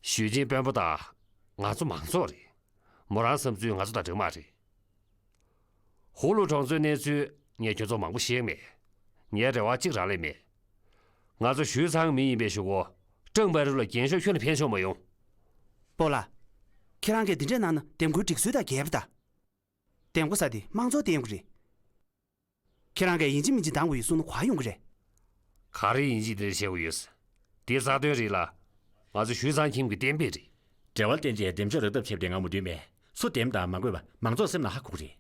ཞུས་ཅིན་དཔོན་པོ་དང་ང་ཚོ་མང་ཚོགས་རེད། མོ་རང་བསམ་ཚུལ་ང་ཚོ་དང་འདྲ་མ་རེད། ཧུ་ལུ་གྲོང་ཚོའི་གནས་ཚུལ་ངས་ཁྱོད་ཚོ་མང་པོ་ཤེས་མེད། ངའི་རེ་བ་གཅིག་རང་ལས་མེད། ང་ཚོ་ཞུས་ཚང་མི་ཡིན་པའི་གཞུག་གུ་ཀྲང་པའེ་རུ་ལ་འགན་ཤོག་ཁྱོན་ནས་འཕེན་ཆོག་མ་ཡོང་། སྤོ་ལགས། ཁྱེད་རང་གིས་འདི་འདྲས་གནང་ན་འདེམས་བསྐོའི་སྒྲིག་སྲོལ་དང་འགལ་བ་ད། འདེམས་བསྐོ་ས་དེ་དམངས་གཙོ་བསྟན་དགོས་རེད། ཁྱེད་རང་གིས་ཡིན་གཅིག་མིན་གཅིག་འདང་དགོས་ཡོད་གསུངས་ན་ག་ཡོང་གི་རེད། ག་རེ་ཡིན་གཅིག་དེ་འདྲ་བྱེད་དགོས་ཡོད། དེ་རྩ་དོན་རེད་ལ། ང་ཚོ་ཞུས་ཚང་ཁྱིམ་གྱི་གཏན་འབེབས་རེད། འབྲེལ་བ་བསྟན་རྗེས་འདེམས་ཤོག་རག་ཐབས་བྱེད་པ་དེ་ང་མོས་མཐུན་མེད། སུ་འདེམས་དང་མ་དགོས་པ་མང་ཚོགས་སེམས་ལ་ཧ་གོ་གི་རེད།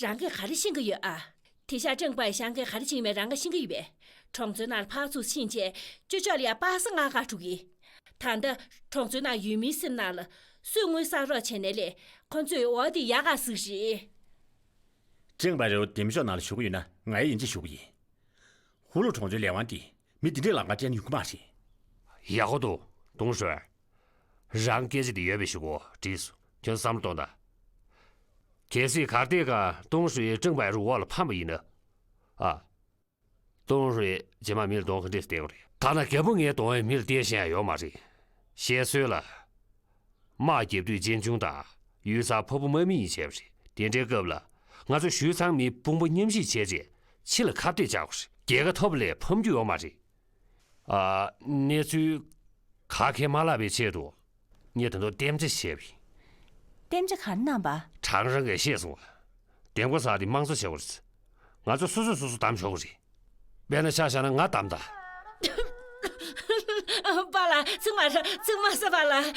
རང་གིས་ག་རེ་ཤེས་ཀྱི་ཡོད་ཨ། དེང་སང་ཀྲང་པའེ་ཞང་གིས་ག་རེ་བྱེད་མེད་རང་གིས་ཤེས་ཀྱི་ཡོད་པས། གྲོང་ཚོའི་ནང་ལ་ཕར་ཚུར་ཕྱིན་བྱས་ཅོ་ཅོ་ལ་ཡ་པ་སངས་ང་ག་འགྲོ་གི། ད་ལྟ་གྲོང་ཚོའི་ནང་ཡུལ་མིའི་སེམས་ནང་ལ་ སུས་དངུལ་བསགས་རོགས་བྱས་ནའི་ལས་ཁོ་ཚོས་འོ་དེ་ཡག་ག་ཟིག་རེད། ཀྲེང་བའི་རུའུ་འདེམས་ཤོག་ནང་ལ་ཞུགས་ཀྱི་ཡོད་ན་ང་ཡིས་ཡིན་གཅིག་ཞུ་གི་ཡིན། ཧུའུ་ལུའུ་གྲོང་ཚོའི་ལས་དབང་དེ་མི་འདི་འདྲས་ལག་ཁ་སྤྲད་ན་ཡོང་གི་མ་རེད། ཡག་པོ་འདུག་ཏུང་ཧྲུའེ། རང་སྐད་ཆ་དེ་ཡོད་པའི་ཞུ་གོ་བྲིས་སོང་། ཁྱོད་བསམ་བློ་གཏོང་དང་། གལ་སྲིད་གར་སྟེགས་ཁ་ཏུང་ཧྲུའེ་ཀྲེང་བའི་རུའུ་འོག་ལ་ཕམ་པ་ཡིན་ན། ཨ། ཏུང་ཧྲུའེ་རྗེས་མ་མི་ལ་གདོང་ག་འདྲས་བསྟན་དགོས་རེད། ཐ་ན་རྒད་པོ་ངའི་གདོང་བའི་མི་ལ་བསྟན་ཤེས་ཡ་ཡོད་མ་རེད། བཤད་སྲོལ་ལ། དམག་རྒྱབ་དུས་གཅེན་གཅུང་དང་གཡུལ་སར་ཕ་བུ་མ་མི་གཉིས་བྱས་པ་རེད། དེ་འདྲའི་སྐབས་ལ་ང་ཚོ་ཞུས་ཚང་མའི་དཔུང་པ་མཉམ་གཤིབ་བྱས་རྗེས་ཕྱི་ལ་ཁ་གཏད་བཅག་དགོས་རེད། རྒྱལ་ཁ་ཐོབ་ལས་ཕམ་རྒྱུ་ཡོད་མ་རེད། ཨ། གནས་ཚུལ་ག་གེ་མ་ལྷག་པའི་ཆེད་དུ་ངས་ད་དུང་གཏན་འཇགས་བྱས་པ་ཡིན། གཏན་འཇགས་ག་རེ་གནང་པ། གྲངས་རང་གིས་ཤེས་སོང་བ། འདེམས་བསྐོ་ཟེར་དེ་དམངས་གཙོ་བྱེད་དགོས་རེད། ང་ཚོ་སོ་སོས་སོ་སོ་བདམས་ཆོག་གི་རེད། དཔེར་ན་ཆ་བཞག་ན་ང་བདམས་དང་། པཱ་ལགས་ཚིག་མ་ཚིག་མ་ཟ་པཱ་ལགས།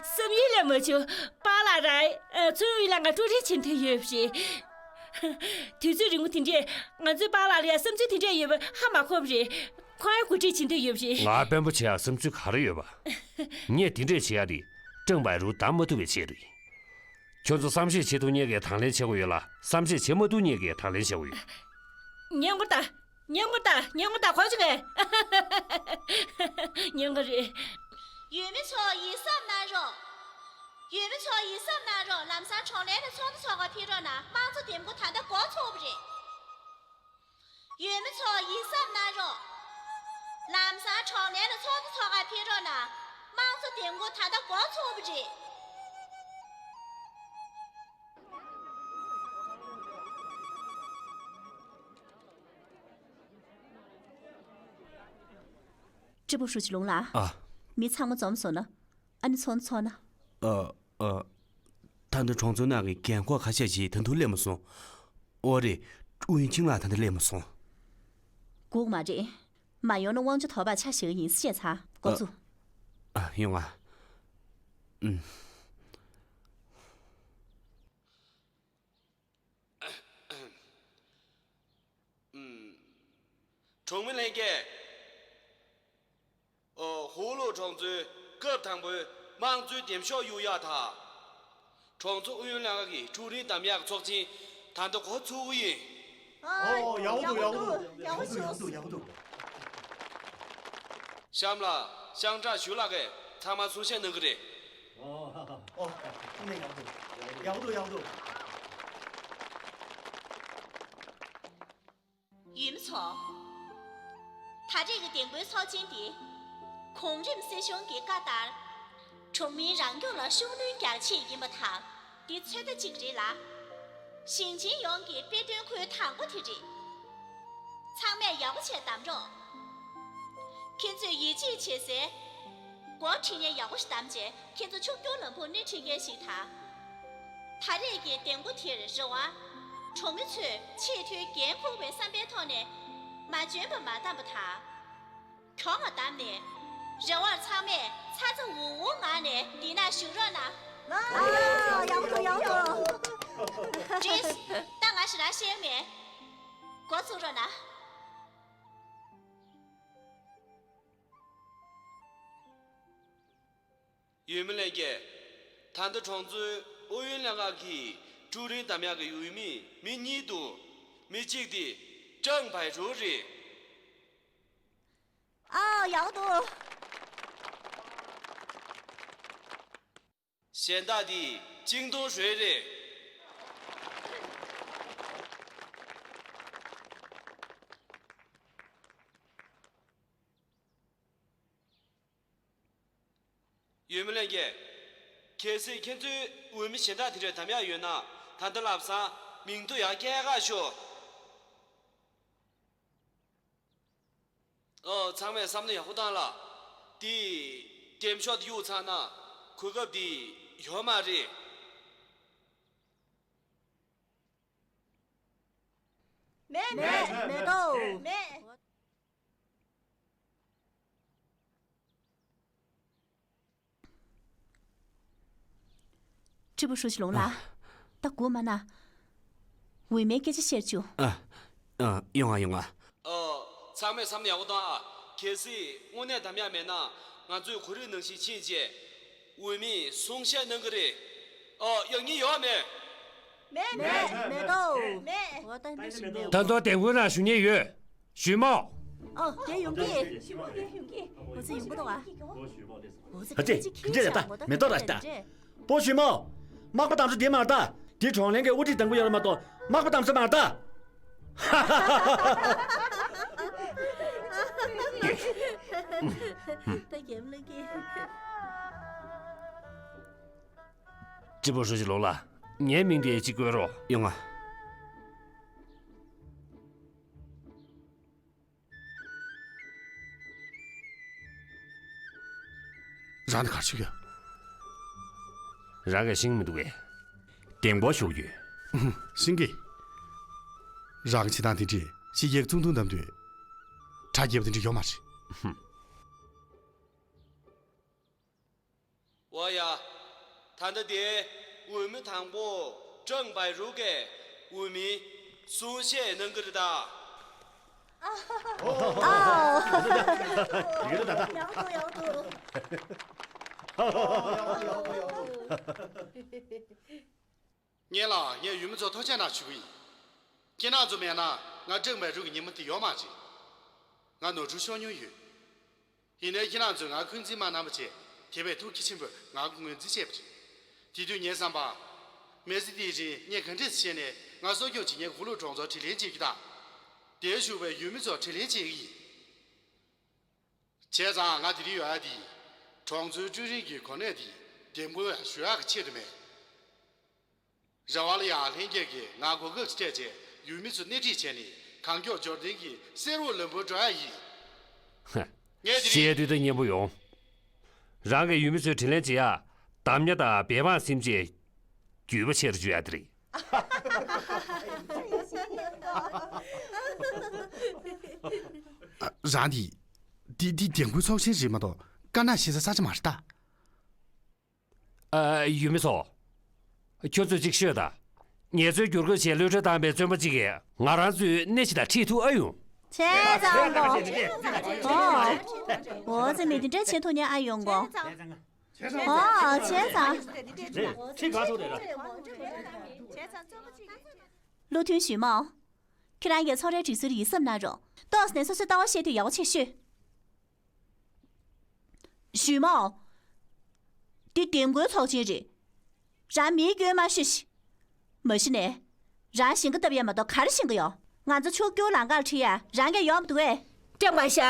བསམ་ཡུལ་ལས་མ་བྱུང་། པཱ་ལགས་རང་ཚོའི་ཡུལ་ལ་ང་ཀྲུའུ་རེན་བྱེད་འདོད་ཡོད་པ་རེད། དུས་ཚོད་རིང་པོ་དེ་འདྲས་ང་ཚོའི་པཱ་ལགས་ལ་ཡང་བསམ་ཚུལ་དེ་འདྲས་ཡོད་པ་ཧ་མ་གོ་བ་རེད། ཁོང་ཡང་གོ་སྒྲིག་བྱེད་འདོད་ཡོད་པ་རེད། ང་དཔོན་པོ་བྱེད་ཡག་བསམ་ཚུལ་ག་རེ་ཡོད་པ། ངས་དེ་འདྲས་བྱེད་ཡག་དེ་ཀྲེང་བའི་རུའུ་བདམས་མ་ཐུབ་པའི་ཆེད་དུ་ཡིན། ཁྱོད་ཚོ་བསམ་ཤེས་བྱེད་ཐུབ་མཁན་གྱིས་དང་ལེན་བྱེད་དགོས་ཡོད་ལ། བསམ་ཤེས་བྱེད་མ་ཐུབ་མཁན་གྱིས་དང་ལེན་བྱེད་དགོས་ཡོད། ཉན་དགོས་ད། ཉན་དགོས་ད། ཉན་དགོས་ད། གོ་བྱུང་ངས། ཉན་དགོས་རེད། ཡུལ་མི་ཚོ་ཡིད་གསབ་གནང་རོགས། ཡུལ་མི་ཚོ་ཡིད་གསབ་གནང་རོགས། ལམ་སང་གྲོང་ལྷན་ལ་ཚོགས་འདུ་ཚོགས་ག་ཕེབས་རོགས་གནང་། དམངས་གཙོ་འདེམས་བསྐོ་ད་ལྟ་འགོ་ཚུགས་པ་རེད། ཡུལ་མི་ཚོ་ཡིད་གསབ་གནང་རོགས། ལམ་སང་གྲོང་ལྷན་ལ་ཚོགས་འདུ་ཚོགས་ག་ཕེབས་རོགས་གནང་། དམངས་གཙོ་འདེམས་བསྐོ་ད་ལྟ་འགོ་ཚུགས་པ་རེད། ཀྲི་པུའུ་ཧྲུའུ་ཅི་ལུང་ལགས། ཨ། མི་ཚང་མ་འཛོམས་སོང་ན། ཨ་ནི་ཚོགས་འདུ་ཚོགས་ན། ཨ། ཨ། ད་ལྟ་གྲོང་ཚོའི་ནང་གི་རྒན་འཁོགས་ཁ་ཤས་ཤིག་ད་དུང་སླེབས་མ་སོང་། ཨོ་རེད། ཨུ་ཡོན་ཆིང་ལགས་ད་ལྟ་སླེབས་མ་སོང་། སྒུག་མ་རེད། མ་ཡོང་ན་དབང་ཆ་དོར་བར་ཆ་བཞག་གི་ཡིན། ཤེས་ཚར། འགོ་ཚུགས། ཨ། ཡོང་ང་། ཨུམ། ཨུམ། གྲོང་མི་ལྷན་རྒྱས། ཨོ། ཧུའུ་ལུའུ་གྲོང་ཚོའི་སྐབས་དང་པོའི་དམངས་གཙོའི་འདེམས་ཤོག་གཡུག་ཡག་དང་། གྲོང་ཚོ་ཨུ་ཡོན་ལྷན་ཁང་གི་ཀྲུའུ་རིན་བདམས་ཡག་གི་ཚོགས་ཆེན་ད་ལྟ་འགོ་ཚུགས་ཀྱི་ཡིན། ཨོ། ཡག་པོ་འདུག་ཡག་པོ་འདུག་ཡག་པོ་འདུག་ཡག་པོ་འདུག་ཡག་པོ་འདུག་གཤམ་ལ་ཤང་ཀྲག་ཞུ་ལགས་ཀྱིས་ཚང་མ་གསུང་བཤད་གནང་གི་རེད། ཨོ། ཨོ། ནས་ཡག་པོ་འདུག་ཡག་པོ་འདུག་ཡག་པོ་འདུག་ཡུལ་མི་ཚོ། ད་རེས་ཀྱི་འདེམས་བསྐོའི་ཚོགས་ཆེན་འདི། གོང་རིམ་སྲིད་གཞུང་གི་བཀའ་ལྟར། གྲོང་མིའི་རང་སྐྱོང་ལ་ཤུགས་སྣོན་རྒྱག་ཆེད་ཡིན་པ་དང་། འདི་ཚོད་ལྟ་གཅིག་རེད་ལ། ཞིང་ཆེན་ཡོངས་ཀྱི་དཔེ་སྟོན་ཁུལ་དང་པོ་དེ་རེད། ཚང་མས་ཡག་པོ་བྱས་བདམས་རོགས། ཁྱེད་ཚོས་ཡིད་ཆེས་བྱེད་སའི་འགོ་ཁྲིད་མཁན་ཡག་པོ་ཞིག་བདམས་རྗེས། ཁྱེད་ཚོ་ཕྱོགས་སྒྱུར་ལམ་ཁོག་སྣེ་ཁྲིད་མཁན་ཞིག་དང་། ད་རེས་ཀྱི་འདེམས་བསྐོ་དེར་རེ་བ། གྲོང་མི་ཚོས་ཆེས་མཐོའི་འགན་འཁུར་བའི་བསམ་པའི་ཐོག་ནས་མ་འཇོན་པ་མ་བདམས་པ་དང་། གྱོང་མ་བདམས་ནས། རེ་བར་ཚང་མས་ཚ་ཚ་འུར་འུར་ངང་ནས་འདི་ན་བཞུགས་རོགས་གནང་། ཨ། ཡག་པོ་འདུག་ཡག་པོ་འདུག་ཀྲིས། ད་ང་ཞིག་རང་བཤད་མེད། འགོ་ཚུགས་རོགས་གནང་། ཡུལ་མི་ལྷན་རྒྱས། ད་ལྟ་གྲོང་ཚོའི་ཨུ་ཡོན་ལྷན་ཁང་གི་ཀྲུའུ་རིན་བདམས་ཡག་གི་འོས་མི་མི་གཉིས་འདུག་མི་གཅིག་དེ་ཀྲང་བའི་རུའུ་རེད། ཨ། ཡག་འདུག་གཞན་དག་དེ་ཅིང་ཏུང་ཧྲུའེ་རེད། ཡུལ་མི་ལྷན་རྒྱས། གལ་སྲིད་ཁྱེད་ཚོའི་འོས་མི་གཞན་དག་དེ་འདྲས་བདམས་ཡག་ཡོད་ན། ད་ལྟ་ལམ་སང་མིང་ཐོ་ཡར་སྐྱེལ་ག་ཤོག་ཨོ། ཚང་མས་བསམ་བློ་ཡག་པོ་བཏང་ལ། དེ་འདེམས་ཤོག་དེ་གཡུག་ཚར་ན་གོ་སྐབས་དེ་ཡོད་མ་རེད། མེད། མེད། མེད་དོ། མེད། ཀྲི་པུའུ་ཧྲུའུ་ཅི་ལུང་ལགས། ཨ། ད་སྒུག་མ་གནང་། འོས་མིའི་སྐད་ཆ་བཤད་བཅུག་ཨ། ཨ། ཡོང་ང་ཡོང་ང་། ཨོ། ཚང་མས་བསམ་བློ་ཡག་པོ་བཏང་ཨ། གལ་སྲིད་དངོས་གནས་བདམས་ཡག་མེད་ན། ང་ཚོས་གོ་རིམ་ནང་བཞིན་ཕྱིན་རྗེས། འོས་མིས་གསུང་བཤད་གནང་གི་རེད། ཨ། ཡག་ཉེས་ཡོད་མེད། མེད། མེད། མེད་དོ། མེད། འོ་ད་འདི་ཞིག་མེད། ད་དུང་དེ་སྔོན་ན་ཞུ་མཁན་ཡོད། ཞུས་མོ། ཨོ། དེ་ཡོང་གི། འོ་ཚེ་ཡོང་གི་འདུག་ཨ། འོ་ཚེ་ཧ་ཅེ་ག་འདྲ་རེད་ད། མེ་ཏོག་ར་ད། པོ་ཞུས་མོ། དམག་པ་དམ་ཚོ་དེ་མ་རེད་ད། དེ་གྲོང་ལྷན་གྱི་དབུ་ཁྲིད་དང་པོ་ཡོད་རེད་མ་གཏོགས་དམག་པ་དམ་ཚོ་མ་རེད་ད། ད་རྒྱབ་ལ་སྐྱེས། སྤྱི་པོ་ཧྲུའུ་ཅི་ལོ་ལ། ངའི་མིང་དེ་གཅིག་བཀོད་རོགས། ཡོང་ང་། རང་ནི་གར་ཞུགས་ཡོད། རང་གིས་ཤེས་མི་འདུག་གས། དེང་པོ་ཞུགས་ཡོད། ཤིང་གི། རང་བྱེད་སྟངས་དེ་འདྲས་ཞིག་ཡག་ཚུང་ཐུང་བདམས་དུས། དྲ་རྒྱས་པ་དེ་འདྲས་ཡོད་མ་རེད། ཝ་ཡ། ད་ལྟ་དེ་འོས་མི་དང་པོ་ཀྲང་བའི་རུ་གས་འོས་མི་གསུང་བཤད་གནང་གི་རེད་ད། ཨ། ཡག་འདུག་ཡག་འདུག་ངས་ལ་ངས་འོས་མི་ཚོ་ཐུགས་རྗེ་གནང་ཞུ་གི་ཡིན། ཁྱེད་རང་ཚོ་མེད་ན་ང་ཀྲང་བའི་རུ་གི་ཉིན་མོ་དེ་ཡོད་མ་རེད། ང་ནོར་འཁྲུལ་ཤོར་མྱོང་ཡོད། ཡིན་ནའི་ཁྱེད་རང་ཚོས་ང་འཁོན་འཛིན་མ་གནང་བ་བྱས། དེ་བས་ཐུགས་རྗེ་ཆེན་པོས་ང་ངོས་འཛིན་བྱས་པ་རེད། དེ་དུས་ངའི་བསམ་པར། མི་ཚེ་འདིའི་རིང་ངས་ག་འདྲས་བྱས་ནས་ང་གསོ་སྐྱོང་བྱེད་མཁན་གོ་ལུག་གྲོང་ཚོར་དྲིན་ལན་འཇལ་རྒྱུ་དང་། དེར་ཞུགས་པའི་འོས་མི་ཚོར་དྲིན་ལན་འཇལ་གྱི་ཡིན། བྱས་ཙང་ང་དེ་རིང་ཡོང་ཡ་དེ། གྲོང་ཚོའི་ཀྲུའུ་རིན་གྱི་གོ་གནས་དེ་འདེམས་བསྐོ་ཡང་ཞུ་ཡག་གི་ཆེད་དུ་མེད། རེ་བ་ལ་ཡང་ལྷན་རྒྱས་ཀྱིས་ང་གོ་སྐབས་སྤྲད་བྱས་འོས་མི་ཚོ་སྣེ་ཁྲིད་བྱས་ནས་གང་མགྱོགས་འབྱོར་ལྡན་གྱི་གསེར་འོག་ལམ་བུར་འགྲོ་ཡ་ཡིན། ངས་དེ་རིང་བཤད་དུས་ད་སྙན་པོ་ཡོང་། རང་གི་འོས་མི་ཚོའི་དྲིན་ལན་འཇལ་ཡ། གདམ་ཉ་དང་བེ་བང་སིམ་བྱས། རྒྱུས་པ་ཆེ་རུ་འཇུག་ཡ་དེ་རེད། རང་འདི། འདི་འདི་འདེམས་བསྐོའི་ཚོགས་ཆེན་རེད་མ་གཏོགས་དཀར་ནག་ཞེ་ས་ས་ཆ་མ་རེད་ད། ཨ། འོས་མི་ཚོ། ཁྱོད་ཚོས་གཅིག་ཤོད་དང་། ངེད་ཚོའི་བསྒྱུར་བཀོད་ཆེད་གློད་གྲོལ་བཏང་བའི་བཙོན་པ་གཅིག་གིས་ང་རང་ཚོའི་སྣེ་ཁྲིད་དང་ཁྲིད་ཐུབ་ཨ་ཡོང་། བྱས་ཙང་གོ། ཨོ། འོ་ཙེ་མི་འདི་འདྲ་བྱེད་ཐུབ་ཉན་ཨ་ཡོང་གོ། ཨོ། བྱས་ཙང་། རེད། ཁྲིད་ག་ཐུབ་རེད་ར། བློ་མཐུན་ཞུས་མོ། ཁྱེད་རང་གིས་ཚོགས་རའི་སྒྲིག་སྲོལ་ཡིད་སེམས་གནང་རོགས། ཏོག་ནས་སོ་སོའི་ལྟ་བ་བཤད་དུས་ཡག་པོ་བྱས་ཤོད། ཞུས་མོ། འདི་འདེམས་བསྐོའི་ཚོགས་ཆེན་རེད། རང་མིའི་སྐྱོན་མ་ཤོད་ཤིག། མ་གཞི་ནས། རང་ཞེང་ཁ་བཏབ་ཡ་མ་གཏོགས་ག་རེ་ཤེས་ཀྱི་ཡོད། ང་ཚོ་ཕྱོགས་བསྒྱུར་ལམ་ཁར་ཁྲིད་ཡ་རང་གིས་ཡོང་མི་འདུག་གས། ཀྲང་བའི་ཤ།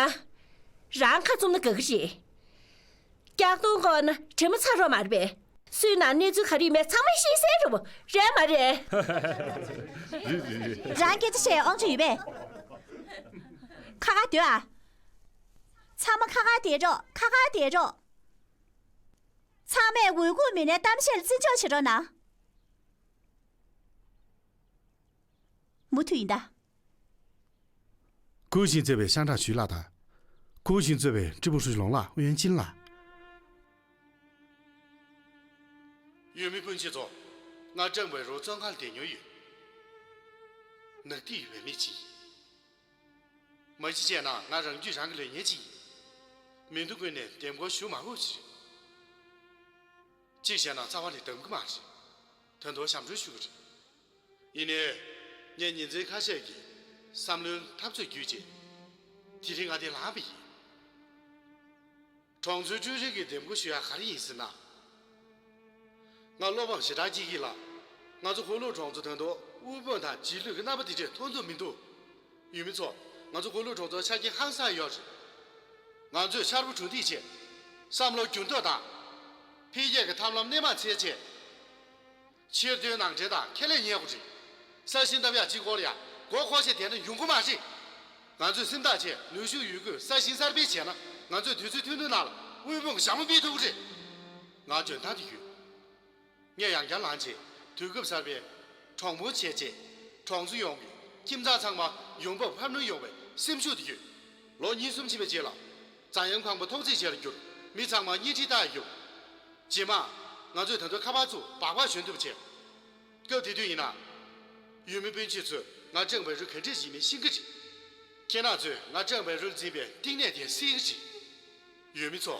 རང་ཁ་བཙུམ་ན་དགའ་གི་རེད། སྐྱག་རྡུང་བསྐོར་ན་དྲི་མ་ཚ་རོགས་མ་རེད་པས། སུའི་ནང་གནས་ཚུལ་ག་རེ་ཡོད་མེད་ཚང་མ་ཤེས་གསལ་རེད་པོ། རེད་མ་རེད། རང་སྐད་ཆ་བཤད་དབང་ཆ་ཡོད་པས། ཁ་ཁ་སྡོད་ཨ། ཚང་མ་ཁ་ཁ་བསྡད་རོགས། ཁ་ཁ་བསྡད་རོགས། ཚང་མས་འོས་སྐུལ་མི་སྣའི་གཏམ་བཤད་ལ་བརྩི་འཇོག་བྱེད་རོགས་གནང་། མུ་མཐུད་ཡིན་ད། སྐུ་བཞེངས་གཙོས་པའི་ཤང་ཀྲང་ཞུས་ལགས་དང་། སྐུ་བཞེངས་གཙོས་པའི་ཀྲི་པུའུ་ཧྲུའུ་ཅི་ལུང་ལགས། ཝུའུ་ཡན་ཅིན་ལགས། འོས་མི་སྤུན་མཆེད་ཚོ། ང་ཀྲང་བའི་རུ་བཙོན་ཁང་ལ་བསྡད་མྱོང་ཡོད། ནག་ཐིག་ཡོད་པའི་མི་གཅིག། མ་གཞི་བྱས་ན་ང་རང་རྒྱུད་རང་གི་ལས་ངན་གཅིག་ཡིན། མི་འདུག་ཀུན་ནས་འདེམས་བསྐོ་ཞུ་མ་དགོས་ཅིག། གཅིག་བྱས་ན་རྩ་བ་ནས་འདེམས་གི་མ་རེད། ད་དུང་ཞབས་བྲོ་ཞུ་གི་རེད། ཡིན་ནའི། ངས་ཉིན་མཚན་ཁ་ཤས་ཀྱི་བསམ་བློའི་འཐབ་རྩོད་བརྒྱུད་རྗེས། དེ་རིང་ང་འདིར་ལངས་པ་ཡིན། གྲོང་ཚོའི་ཀྲུའུ་རིན་གྱིས་འདེམས་བསྐོ་ཞུ་ཡག་ག་རེ་ཡིན་ཟེར་ན། ང་བློ་ཕམ་ཞེ་དྲག་སྐྱེ་གི་ལ། ང་ཚོ་གོ་ལུག་གྲོང་ཚོ་ད་དུང་དབུལ་ཕོངས་དང་རྗེས་ལུས་ཀྱི་རྣམ་པ་དེ་འདྲས་མཐོང་ཐུབ་མི་འདུག། འོས་མི་ཚོ། ང་ཚོ་གོ་ལུག་གྲོང་ཚོར་ཆ་རྐྱེན་ཧང་སང་ཡོད་རེད། ང་ཚོས་ཤར་པོ་གྲུ་འདེགས་ཆེད། བསམ་བློ་འགྱུར་ལྡོག་དང་། འཕེལ་རྒྱས་ཀྱི་ཐབས་ལམ་སྣེ་མང་འཚོལ་ཆེད། ཕྱིར་ཐོན་ནང་འདྲེན་དང་ཁེ་ལས་གཉེར་དགོས་རེད། ས་ཞིང་བཏབ་ཡག་གཅིག་པོ་ལ་ཡང་མགོ་འཁོར་བྱས་བསྡད་ན་ཡོང་གི་མ་རེད། ང་ཚོས་སེམས་ཐག་བཅད་ནུས་ཤུགས་ཡོད་རྒུས་ས་ཞིང་གསར་སྤེལ་བྱས་ན་ང་ཚོས་དུས་ཚོད་ཐུང་ཐུང་ནང་ལ་དབུལ་ཕོངས་ཀྱི་ཞྭ་མོ་སྤེལ་ཐུབ་ཀྱི་རེད། ང་འཇོན་ཐང་དེ་ཡོད། ངས་ཡང་བསྐྱར་ལངས་རྗེས་དུས་སྐབས་གསར་པའི་གྲོང་མོ་བྱས་རྗེས་གྲོང་ཚོ་ཡོངས་ཀྱི་ཁྱིམ་ཚང་ཚང་མ་ཡོང་འབབ་འཕར་སྣོན་ཡོང་བའི་སེམས་ཤུགས་དེ་ཡོད། ལོ་གཉིས་གསུམ་ཕྱིན་པའི་རྗེས་ལ་འཛའ་ཡང་ཁང་པ་ཐོག་བརྩེགས་བྱས་ལ་བསྒྱུར། མི་ཚང་མ་གཉིས་ཁྲི་ལྟ་ཡ་ཡོང་། རྗེས་མ། ང་ཚོས་ད་དུང་ཁ་པར་བཙུགས་སྦག་སྦག་ཞོན་ཐུབ་པ་བྱས། སྐབས་དེ་དུས་ཡིན་ན། འོས་མི་སྤུན་མཆེད་ཚོས་ང་ཀྲང་བའི་རུ་ག་འདྲས་ཡིན་མིན་ཤེས་ཀྱི་རེད། ཁྱེད་རང་ཚོས་ང་ཀྲང་བའི་རུ་འཛིན་པའི་གཏིང་ནས་དེ་གསལ་གྱི་རེད། འོས་མི་ཚོ།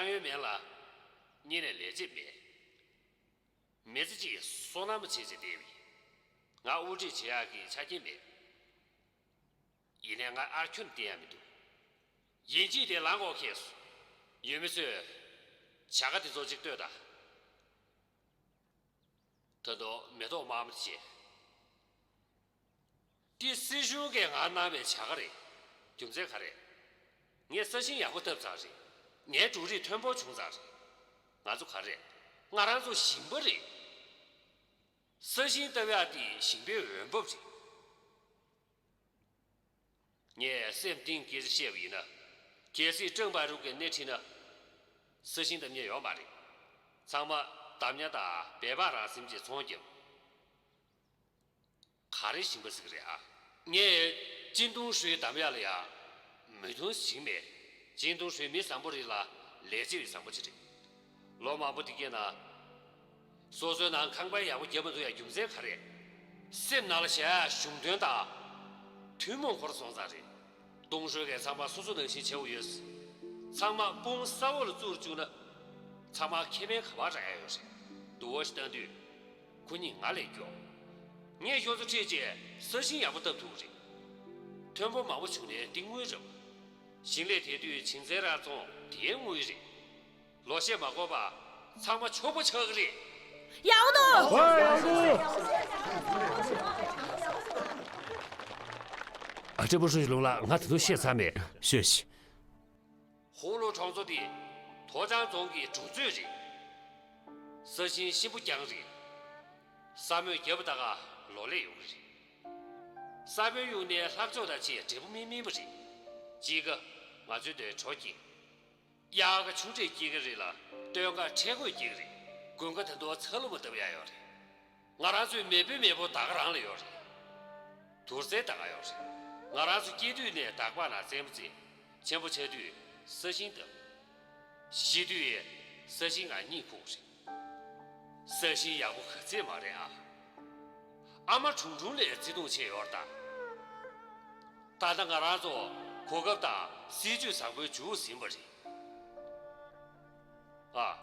ཏང་ཡོན་མེད་ལ། གཉིས་ནས་ལས་བྱེད་མེད། མི་ཚེ་གཅིག་སོ་ནམ་བྱས་བྱས་བསྡད་པ་ཡིན། ང་དབུ་ཁྲིད་བྱེད་ཡག་གི་ཆ་རྐྱེན་མེད། ཡིན་ནའི་ང་ཨར་ཁྱོན་བསྟན་ཡ་མི་འདུག་ཡིན་གཅིག་དེ་ལངས་དགོས་ཁེལ་སོང་། ཡུལ་མི་ཚོས་བྱ་དགའ་དེ་ཚོ་གཅིག་ལྟོས་དང་། ད་དུང་མེ་ཏོག་དམར་མོ་དེ་བྱས། འདི་སྲིད་གཞུང་གིས་ང་གནང་བའི་བྱ་དགའ་རེད། རྒྱུ་མཚན་ག་རེ། ངས་ས་ཞིང་ཡག་པོ་བཏབ་ཚར་རེད། ངའི་འབྲུ་རིགས་ཐོན་པོ་བྱུང་ཚར་རེད། ང་ཚོ་ག་རེ། ང་རང་ཚོ་ཞིང་པ་རེད། ས་ཞིང་བཏབ་ཡག་དེ་ཞིང་པའི་འོས་འབབ་རེད། ངས་སེམས་གཏིང་སྐྱེས་བཤད་པ་ཡིན་ན། གལ་སྲིད་ཀྲང་པ་རུག་གིས་སྣེ་ཁྲིད་ན། ས་ཞིང་བདམས་ཉེན་ཡོད་མ་རེད། ཚང་མ་བདམས་ཉེན་དང་སྦས་པ་རང་སེམས་ཀྱིས་ཚོང་རྒྱབ། ག་རེ་ཞིང་པ་ཟེར་གི་རེད་ཨ། ངས་ཅིན་ཏུང་ཧྲུའེ་བདམས་ཡག་ལ་ཡ། མོས་མཐུན་ཞིག་མེད། ཅིན་ཏུང་ཧྲུའེ་མི་བཟང་པོ་རེད་ལ། ལས་བྱེད་པའི་བཟང་པོ་ཅིག་རེད། ལོ་མང་པོ་འདི་གའི་ནང་། སོ་སོའི་ནང་ཁང་པ་ཡག་པོ་བརྒྱབ་མ་ཐུབ་ཡ་རྒྱུ་མཚན་ག་རེ། སེམས་ནང་ལ་བཞག་ཡ་གཞུང་དོན་དང་། ཐུན་མོང་ཁོ་ར་སོང་ཙང་རེད། ཏུང་ཧྲུའེ་གིས་ཚང་མ་སོ་སོ་ནང་བཞིན་བྱེད་དགོས་ཡོད། ཚང་མ་དཔུང་ས་འོག་ལ་བཙུགས་བཅུག་ན། ཚང་མ་ཁེ་ཕན་ག་པར་རག་ཡ་ཡོད་རེད། དུ་བ་ཞིག་བཏང་དུས། ཁོ་གཉིས་ང་ལས་མགྱོགས། ངས་ཁྱོད་ཚོ་ཁྲིད་བྱས་ས་ཞིང་ཡག་པོ་བཏབ་ཐུབ་ཀྱི་རེད། ཐོན་པོ་མང་པོ་བྱུང་ནའི་འདི་དངུལ་རེད་པ། ཞིང་ལས་དེ་དུས་བྱིན་ཚན་རག་བཙོང་དེའི་དངུལ་རེད། ལོ་ཤས་མ་འགོར་བར་ཚང་མ་ཕྱུག་པོ་ཆགས་ཀྱི་རེད། ཡག་པོ་འདུག་ཨ། ཀྲི་པུའུ་ཧྲུའུ་ཞི་ལུང་ལགས། ང་ད་དུང་བཤད་ཚར་མེད། ཤོད་ཤིག་ཧུང་ལུའུ་གྲོང་ཚོ་འདི་ཐོ་ཅང་རྫོང་གི་གྲོང་ཚོ་རེད། ས་ཞིང་གཤིན་པོ་རྐྱང་རེད། ས་མོས་རྒྱབ་པ་ད་ག་ལོ་ལེགས་ཡོང་གི་རེད། ས་བོན་གཡུགས་ནས་ལྷག་ཕྱོགས་དང་ཆེས་འབྲས་བུ་སྨིན་སྨིན་པ་རེད། དཔྱིད་ཀ་ང་ཚོའི་དོན་གྲོ་སྐྱེ། དབྱར་ཁ་ཆུ་འབྲས་སྐྱེ་གི་རེད་ལ། སྟོན་ཁ་ཁྲེ་རྒོད་སྐྱེ་གི་རེད། དགུན་ཁ་ད་དུང་ཚ་ལུ་མ་བཏབ་ཡ་ཡོད་རེད། ང་རང་ཚོའི་མེས་པོའི་མེས་པོ་ད་ག་རང་ལ་ཡོད་རེད། དུར་སའི་ད་ག་ཡོད་རེད། ང་རང་ཚོ་སྐྱེས་དུས་ནས་འདག་པ་ན་རྩེད་མོ་རྩེ། ཆེན་པོ་ཆགས་དུས་ས་ཞིང་བཏབ། ཤི་དུས་ས་ཞིང་ང་གཉིད་ཁུག་རེད། ས་ཞིང་ཡག་པོ་ག་ཚད་མ་རེད་ཨ། ཨ་མ་ཁྲུང་ཁྲུང་ལས་བརྩེ་དུང་ཆེ་ཡོད་ད། ད་ལྟ་ང་རང་ཚོ་གོ་སྐབས་དང་སྲིད་ཇུས་བཟང་པོའི་མཇུག་ཟིན་པ་རེད། ཨ།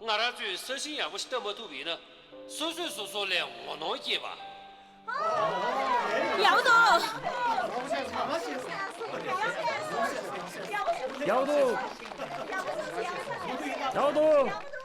ང་རང་ཚོས་ས་ཞིང་ཡག་པོ་ཞིག་བཏབ་མ་ཐུབ་པ་ཡིན་ན། སོ་སོས་སོ་སོ་ལ་ངོ་གནོང་སྐྱེས་པ། ཡག་པོ་འདུག་ཡག་པོ་འདུག་ཡག་པོ་འདུག